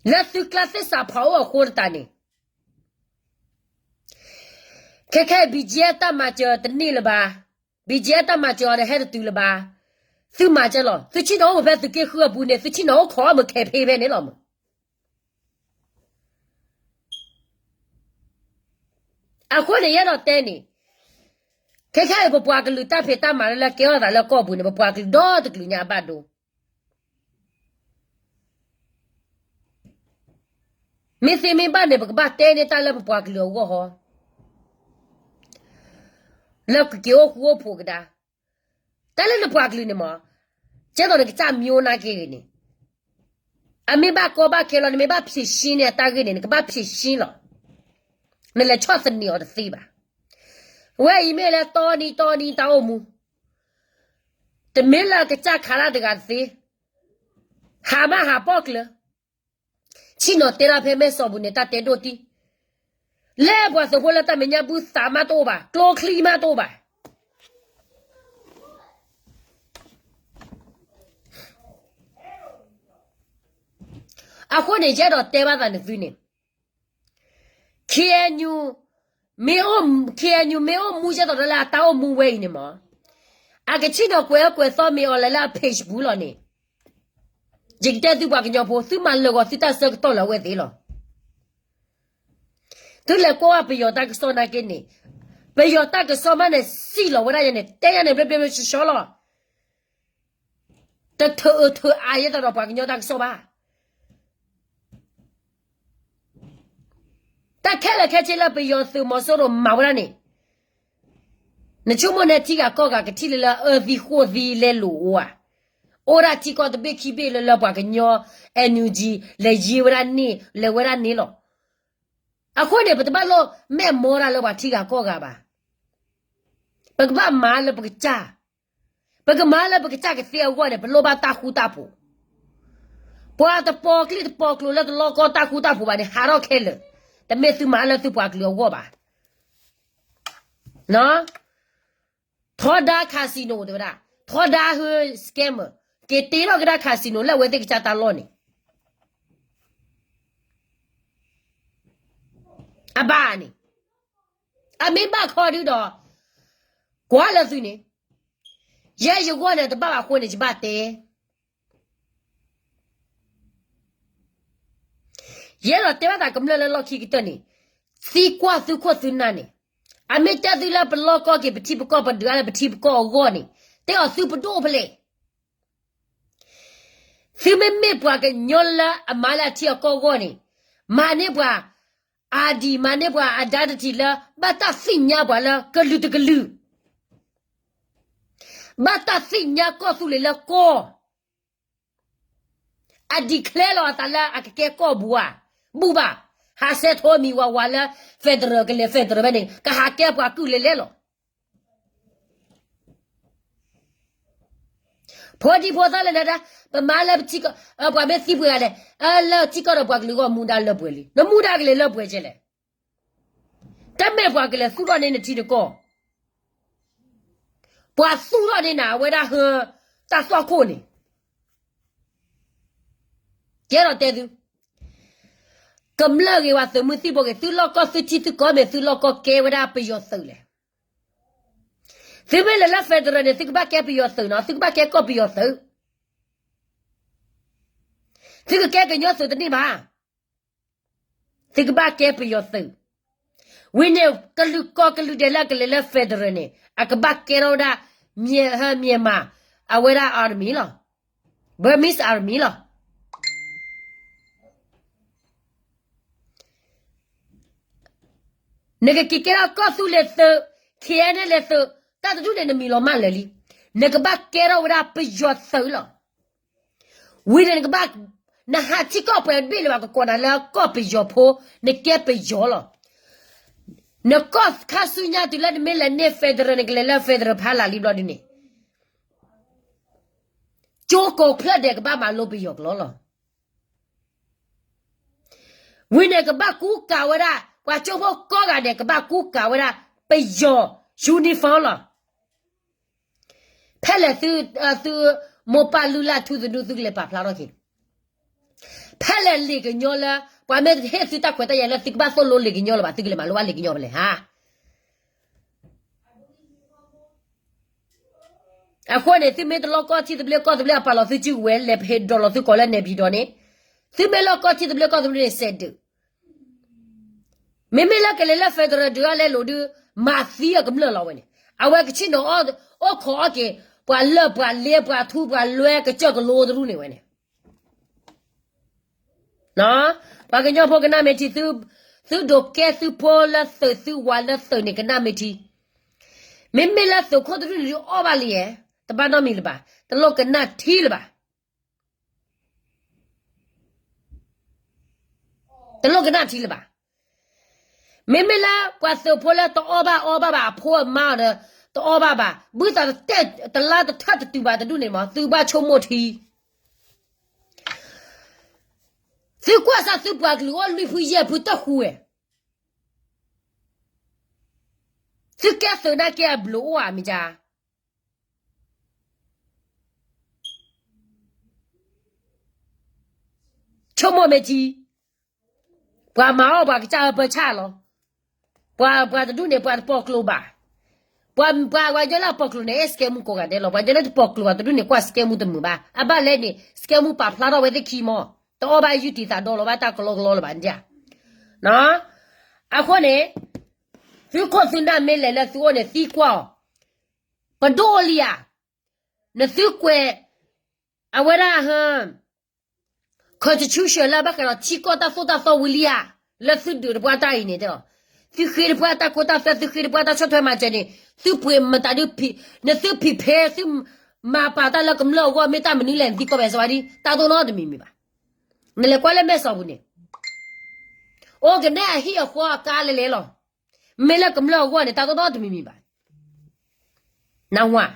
လၢသုကျါသ့ၣ်စးဖးအိၣ်အဃိသတးန့ၣ် ခဲခဲအံၤ B G F တၢ်မၤစၢၤတန့ၢ်လၢၤဘၣ်, B G F တၢ်မၤစၢၤအီၤဒီးဟဲတတုၤလၢၤဘၣ်, သုမၤစၢၤလီၤ, သုဆ့ၣ်နီၤအိၣ်ဖဲသုးက့ဃုအပူၤန့ၣ် သုဆ့ၣ်နီၤအိၣ်ခိးအီၤမုၢ်ခဲဖ့ဖဲန့ၣ်လီၤမး အဃိန့ၣ် ယအဲၣ်ဒိးတဲန့ၣ်, ခဲခဲအံၤ ပပှၤကလုာ်တၢ်ဖံးတၢ်မၤလၢလၢကဲထီၣ်သးလၢကီၢ်ပူၤန့ၣ် ပပှၤကလုာ်ဒီတကလုာ်ညါအဘၣ်ဒိ မ့ၢ်သ့မ့ၢ်ဘၣ်န့ၣ် ပကဘၣ်တဲန့ၢ်တၢ်လၢပပှၤကလုာ်အဂီၢ်ဟီ, လၢကက့ၤအိၣ်ဃူအိၣ်ဖိးကဒါ, တၢ်လၢနပှၤကလုာ်န့ၣ်မး, ကဲသိးနကစၢ်မံအိၣ်နာ်က့ဂ့ၤန့ၣ်, အမ့ၢ်ဘၣ်ကီဘၣ်ခဲလီၤ နမ့ၢ်ဘၣ်ဖြေရှင်းန့ၢ်အတၢ်ဂ့ၢ်န့ၣ် နကဘၣ်ဖြေရှင်းလီၤ, နလဲၤဆီၣ်သနံးအီၤတသ့ဘၣ်. ဝဲအံၤမ့ၢ်လၢတီနံၤတီနံၤတၢ်အိၣ်မူ, တမ့ၢ်လၢကစၢ်ခးလၢတဂၤတသ့, ဟးမးဟးပီၣ်ကျၢၤ ဆ့ၣ်နီၤတဲဒၣ်ဖဲမဲၢ်စီၤပူၤန့ၣ် တၢ်တဲဒိၣ်တံၢ်, လၢပှၤသုးဖိလၢတၢ်မဲာ်ညါဘုသးမးတအိၣ်ဘၣ်, ကျိချံမးတအိၣ်ဘၣ်. အဃိန့ၣ် ယအဲၣ်ဒိးတဲဘၣ်သးန့ၣ်သုန့ၣ်, K N U မ့ၢ်အိၣ်, K N U မ့ၢ်အိၣ်မူကဲသိးဒီးလၢအတၢ်အိၣ်မူဝဲအံၤန့ၣ်မး, အကဆ့ၣ်နီၤကွဲးအၢကွဲးသီမ့ၢ်အီၤလဲၤလၢအ page ပူၤလီၤန့ၣ်, ယကတဲသုပှၤကညီဖိ သုမၤလၢာ်ဂီၤသုတၢ်ဆၢကတီၢ်လၢအဝဲသ့ၣ်လီၤ. သုလဲၤကွၢ်ဝဲပယီၤတၢ်ကစီၣ်နာ်က့န့ၣ်, ပယီၤတၢ်ကစီၣ်မးန့ၣ် စံၣ်လီၤဝဲဒၣ်ယဲန့ၣ် တဲယဲန့ၣ် ဘျ့ဘျ့ဆှီဆှီလီၤ. တထုးအုးထုးအါယဲသိးဒီးပှၤကညီတၢ်ကစီၣ်ဘၣ်. တၢ်ခဲလၢာ်ခဲဆ့လၢပယီၤသုးမီၤစိရိၤမၤဝဲဒၣ်န့ၣ်, နဆိကမိၣ်န့ၣ်ထံဂၤကီၢ်ဂၤကထံၣ်လၢလၢအၢသံဃိၣ်သံလဲလိာ်အိၣ်ဧါ, အိၣ်ဒၣ်ထံကီၢ်တဘ့ၣ်ခံဘ့ၣ်လၢလၢပှၤကညီ NUG လဲၤယ့ဝဲဒၣ်န့ၣ် လဲၤဝဲဒၣ်န့ၣ်လီၤ. အဃိန့ၣ် ပတဘၣ်လိၣ်မဲာ်မီၢ်တၢ်လၢပှၤထံဂၤကီၢ်ဂၤဘၣ်. ပကဘၣ်မၤလၢပကစၢ်, ပကမၤလၢပကစၢ်ကသ့အဂီၢ်န့ၣ် ပလိၣ်ဘၣ်တၢ်ဃူတၢ်ဖိး, ပှၤတပီၤကျိၤတပီၤကျိၤလၢတလီၢ်ကီတၢ်ဃူတၢ်ဖိးဘၣ်န့ၣ် ဟးထီၣ်ခဲလၢာ်, တမ့ၢ်သုမၤလၢသုပှၤကလုာ်အဂီၢ်ဘၣ်. ထီဒါ casino တဲဝဲဒၣ်, ထီဒါဟၢ scammer, က့ၤတ့ထီၣ်ကဒါ casino လၢအဝဲသ့ၣ်ကစၢ်တၢ်လီၢ်န့ၣ် အဘၣ်န့ၣ်, အမ့ၢ်ဘၣ်ခီဒုဒီး ကွၢ်လၢသုန့ၣ်, ယဲယဂီၢ်န့ၣ်တဘၣ်ဘၣ်အဃိန့ၣ် ယဘၣ်တဲ ယဲဒီးတဲဘၣ်သးကမျၢၢ်လၢလီၢ်ခံကတၢၢ်န့ၣ်, သံကွၢ်သုခိၣ်သုနၢ်န့ၣ်, အမ့ၢ်တဲသုလၢပလီၢ်ကီၢ်က့ၤပထံပကီၢ် ပဒုးအါလၢပထံပကီၢ်အဂီၢ်န့ၣ်, တဲအီၤသုပဒိၣ်ဖဲလဲၣ်. သုမ့မ့ၢ်ပှၤကညီလၢအမၤလၢအထံအကီၢ်အဂီၢ်န့ၣ်, မၤန့ၢ်ပှၤ ID, မၤန့ၢ်ပှၤ identity လၢ ဘၣ်တၢ်သ့ၣ်ညါပှၤလၢကလုာ်တကလုာ်, ဘၣ်တၢ်သ့ၣ်ညါကီၢ်သူလ့ၤလၢကီၢ် အ declare လီၤအသးလၢအကကဲကီၢ်ပူၤဧါ, ဘူၣ်ဘၣ်, ဟးဆှဲးထီၣ်မံၤဝးဝးလၢ federal ကလဲၤ federal ဖဲန့ၣ် ကဟးကဲပှၤကုၢ်လဲၤလဲၣ်လီၤ. ဖိဒံဖိသၣ်လၢနၤဒါ, ပမၤလၢပထံကီၢ်, ပှၤမ့ၢ်သံပှဲၤဂၤလဲၣ်, လၢထံကီၢ်ဒီးပှၤကလုာ်ဂီၢ်မူဒါလၢပှဲၤလံ, နမူဒါကလဲၤလၢပှဲၤကဲလဲၣ်. တမ့ၢ်ပှၤကလဲၤသူၣ်ထီၣ်န့ၢ်နထံနကီၢ်, ပှၤသူၣ်ထီၣ်န့ၢ်နၤအဝဲဒၣ်ဟၢ တၢ်သွၣ်ခိၣ်န့ၣ်, ကဲဒီးတဲသု, ကမျၢၢ်ဂ့ၤ ပှၤသုးမုၢ်သံၣ်ဘိဂ့ၤ, သုလီၢ်ကီၢ်သုထံသုကီၢ် မ့ၢ်သုလီၢ်ကီၢ်ကဲဝဲဒၣ်ပယီၤသုးလဲၣ်. သုမ့ၢ်လဲၤလၢ federal န့ၣ် သုကဘၣ်ကဲပယီၤသုးနီၤ, သုကဘၣ်ကဲကီၢ်ပယီၤသုး, သုကကဲကညီသုးတန့ၢ်ဘၣ်. သုကဘၣ်ကဲပယီၤသုး, ဝံၤန့ၣ် ကလုာ်ကီၢ်ကလုာ်ဒဲးလၢအကလဲၤလၢ federal န့ၣ် အကဘၣ်ကဲထီၣ်ဝဲဒၣ် မ့ၢ်ဟၢ မ့ၢ်မး အဝဲဒၣ် army လီၤ, Burmese army လီၤ. နကက့ၤကဲထီၣ်ကီၢ်သူလ့ၤသုး, ခ့ၣ်အဲၣ်နဲၣ် လဲၤသုး, တၢ်တဒူၣ်န့ၣ်နမံၤလီၤမၢ်လၢာ်လံ, နကဘၣ်ကဲထီၣ်ဝဲဒၣ်ပယီၤသုးလီၤ. ဝံၤန့ၣ်နကဘၣ်, နဟးထံကီၢ်ပှဲၤတဘ့ၣ်လၢၤဘၣ် ကကိးနၤလၢကီၢ်ပယီၤဖိ, နကဲပယီၤလီၤ. နကီၢ်ခါဆူညါတုၤလၢနမ့ၢ်လဲၤန့ၢ် federal နကလဲၤလၢ federal ဖးလၢ်လံဘျီဒုန့ၣ်, ကၠိကိးဖျၢၣ်ဒဲးကဘၣ်မၤလိပယီၤကျိာ်လီၤ. ဝံၤန့ၣ်ကဘၣ်ကူကၤဝဲဒၣ်, ပှၤကၠိဖိကိးဂၤဒဲး ကဘၣ်ကူကၤဝဲဒၣ် ပယီၤ uniform လီၤ. ဖဲလဲၣ်သု, သုမိၢ်ပၢ်လုၢ်လၢ်ထူသနူ သုကလဲၤပာ်ဖျါထီၣ်က့ၤ, ဖဲလဲၣ်လံာ်ကညီလၢ ပှၤမ့ၢ်တဟ့ၣ်သုတၢ်ခွဲးတၢ်ယာ်လၢသုကဘၣ်သိၣ်လိလံာ်ကညီလၢၤဘၣ် သုကလဲၤမၤလိဘၣ်လံာ်ကညီဖဲလဲၣ်ဧါ. အဃိန့ၣ် သုမ့ၢ်တလီၢ်ကီၢ်ထံသဘျ့ကီၢ်သဘျ့ အပာ်လီၤသုစုကဝဲၤ လဲၤဟ့ၣ်ဒိးလီၤသုကိးလၢနဲပံၤဒီးန့ၣ်, သုမ့ၢ်လီၢ်ကီၢ်ထံသဘျ့ကီၢ်သဘျ့န့ၣ် စဲးဒုး, မ့မ့ၢ်လၢကလဲၤလၢ federal ဒုးအလဲလိာ်ဒုး, မၤသံအကမျၢၢ်လီၤဝဲန့ၣ်, အဝဲကဆ့ၣ်နီၤအီၣ်, အိၣ်ခိးအီၣ်က့ၤ ပှၤလၢၢ်ပှၤလ့ပှၤထူပှၤလွဲကစၢၢ်ကလိတရူၣ်န့ၣ်ဝဲန့ၣ် ပှၤကညီဖိကနၣ်မ့ၢ်ထံ, သုဒိးကဲသုဖိလၢသုး သုဝၤလၢသုးန့ၣ် ကနၣ်မ့ၢ်ထံ, မ့မ့ၢ်လၢသုးခိၣ်တရူၣ်န့ၣ်ဒုးအီၣ်ဘၣ်လံဧါ, တဘၣ်နီတမံၤလၢၤဘၣ်, တလိၣ်ကနၣ်ထံလၢၤဘၣ်, တလိၣ်ကနၣ်ထံလၢၤဘၣ်. မ့မ့ၢ်လၢပှၤသုးဖိလၢတအီၣ်ဘၣ်အီဘၣ်ဘၣ် အဖိအမါဒီး တအီၣ်ဘၣ်ဘၣ်, ဘုသးတတဲတလါတထၢၣ်တတုၤဘၣ်တဒူၣ်န့ၣ်မး သုဘၣ်ဆိကမိၣ်ထံ သုကွၢ်စၢ်သုပှၤကလုာ်အိၣ်လွံၢ်ဖုယဲၢ်ဖုတၢ်ဃူဝဲ, သုကဲသုးနာ်က့အဘျုးအိၣ်ဧါမ့ၢ်ကါ, ဆိကမိၣ်မ့ၢ်ထံ, ပှၤမၤအီၣ်ပှၤကစၢ်အပၢဆၣ်လီၤ. ပှၤ, ပှၤတဒူၣ်န့ၣ် ပှၤတပီၣ်ကျိၤဘၣ်. ပှၤ, ပှၤ, ပှၤကညီလၢအပီၣ်ကျိၤန့ၣ် အဲၣ် scam ကိးဂၤဒဲးလီၤ. ပှၤကညီလၢတပီၣ်ကျိၤဘၣ်တဒူၣ်န့ၣ် ကွၢ် scam တမုာ်ဘၣ်. အဘၣ်လဲၣ်န့ၣ် scam ပာ်ဖျါထီၣ်ဝဲသ့ၣ်ခံမီၤ. တအီၣ်ဘၣ်ယုၢ်တံာ်သးဒီလီၤဘၣ် တၢ်ကလီကလီလၢၤဘၣ်ဒၣ်. အဃိန့ၣ် သုခိၣ်သုနၢ်မ့ၢ်လဲၤလၢသုအိၣ်န့ၣ် သံကွၢ်အီၤ, ပဒိၣ်လံဧါ, နသုကွဲး အဝဲဒၣ်ဟ constitution လၢဘၣ်ဃးဒီးထံကီၢ်တၢ်သိၣ်တၢ်သီဝံၤလံဧါ, လၢသုဒုးတပှၢ်တၢ်အံၤန့ၣ်တဲအီၤ, သုဃ့တပှၢ်တၢ်ခိတၢ်သွဲ သုဃ့တပှၢ်တၢ်ဆီၣ်ထွဲမၤစၢၤန့ၣ် သုပှ့ၤမတၤဒုးဖံး နသုဖံးဖဲသု မၤပာ်တၢ်လၢကမျၢၢ်အဂီၢ် မ့ၢ်တၢ်မနုၤလဲၣ် နသံကွၢ်ဘၣ်စဝါဒ် တၢ်တိၢ်နီတမံၤမံၤဘၣ်. နလဲၤကွၢ်လၢမဲၢ်စီၤပူၤန့ၣ် အိၣ်ကနဲအဟံၣ်အဃီအကါလဲၤလဲၤလီၤ. မ့ၢ်လၢကမျၢၢ်အဂီၢ်န့ၣ် တၢ်တိၢ်နီတမံၤမံၤဘၣ်. နၢ်ဟူဧါ.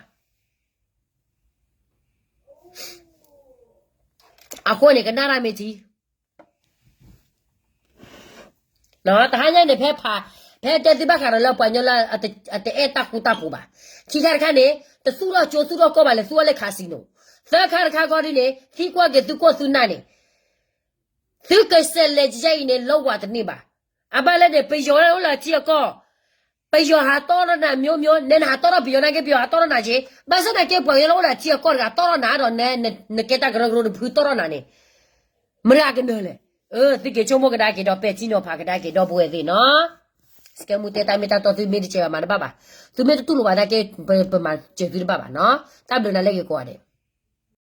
အဃိန့ၣ် ကနၣ်တၢ်မ့ၢ်ထံ တဟါညါန့ၣ် ဖဲဖး ဖဲတဲသုဘၣ်ဃးဒီးလၢပှၤကညီလၢ အတအဲၣ်တၢ်ဃူတၢ်ဖိးဘၣ်. ခံခါတခါန့ၣ် တသူၣ်ထီၣ်ကၠိသူၣ်ထီၣ်ကီၢ်ဘၣ်လဲၤသူၣ်ထီၣ်လၢ casino. သၢခါတခါခီဒ်န့ၣ် သံကွၢ်က့ၤသုကိၢ်သုနၢ်န့ၣ် သုကစဲးလဲၤကယဲအံၤန့ၣ် လီဝးတန့ၢ်ဘၣ်. အဘၣ်လၢန့ၣ် ပယီၤလၢအိၣ်လၢထံအကီၢ် ပယီၤဟးတီထီၣ်နၤ မျိုးမျိုး နဲနဟးတီထီၣ်ပယီၤနာ်က့ ပယီၤဟးတီထီၣ်နၤက့. ဘၣ်ဆၣ်သနာ်က့ ပှၤကညီလၢအိၣ်လၢထံအကီၢ်တဂၤ တီထီၣ်နၤဒီး နကဲတၢ်ကရၢကရိ နဖုတီထီၣ်နၤန့ၣ် မတၤကနၢၤလဲၣ်. အၢ သုက့ၤဆိကမိၣ်ကဒါက့ၤဒီး ပဲာ်ထံနီၤဖးကဒါက့ၤ ဒီပုၢ်ဝဲၢ်သ့ၣ်နီၤ. စကဲမူတဲတၢ်မ့ၢ်တၢ်တီ သုမ့ၢ်တစဲးဘၣ်မၤတဘၣ်ဘၣ်. သုမ့ၢ်တတူၢ်လိာ်ဘၣ်သနာ်က့ ပမၤစၢၤသုတဘၣ်ဘၣ်နီၤ. တၢ်ဘျုးနၤလၢဂ့ၤကိးဂၤဒဲး.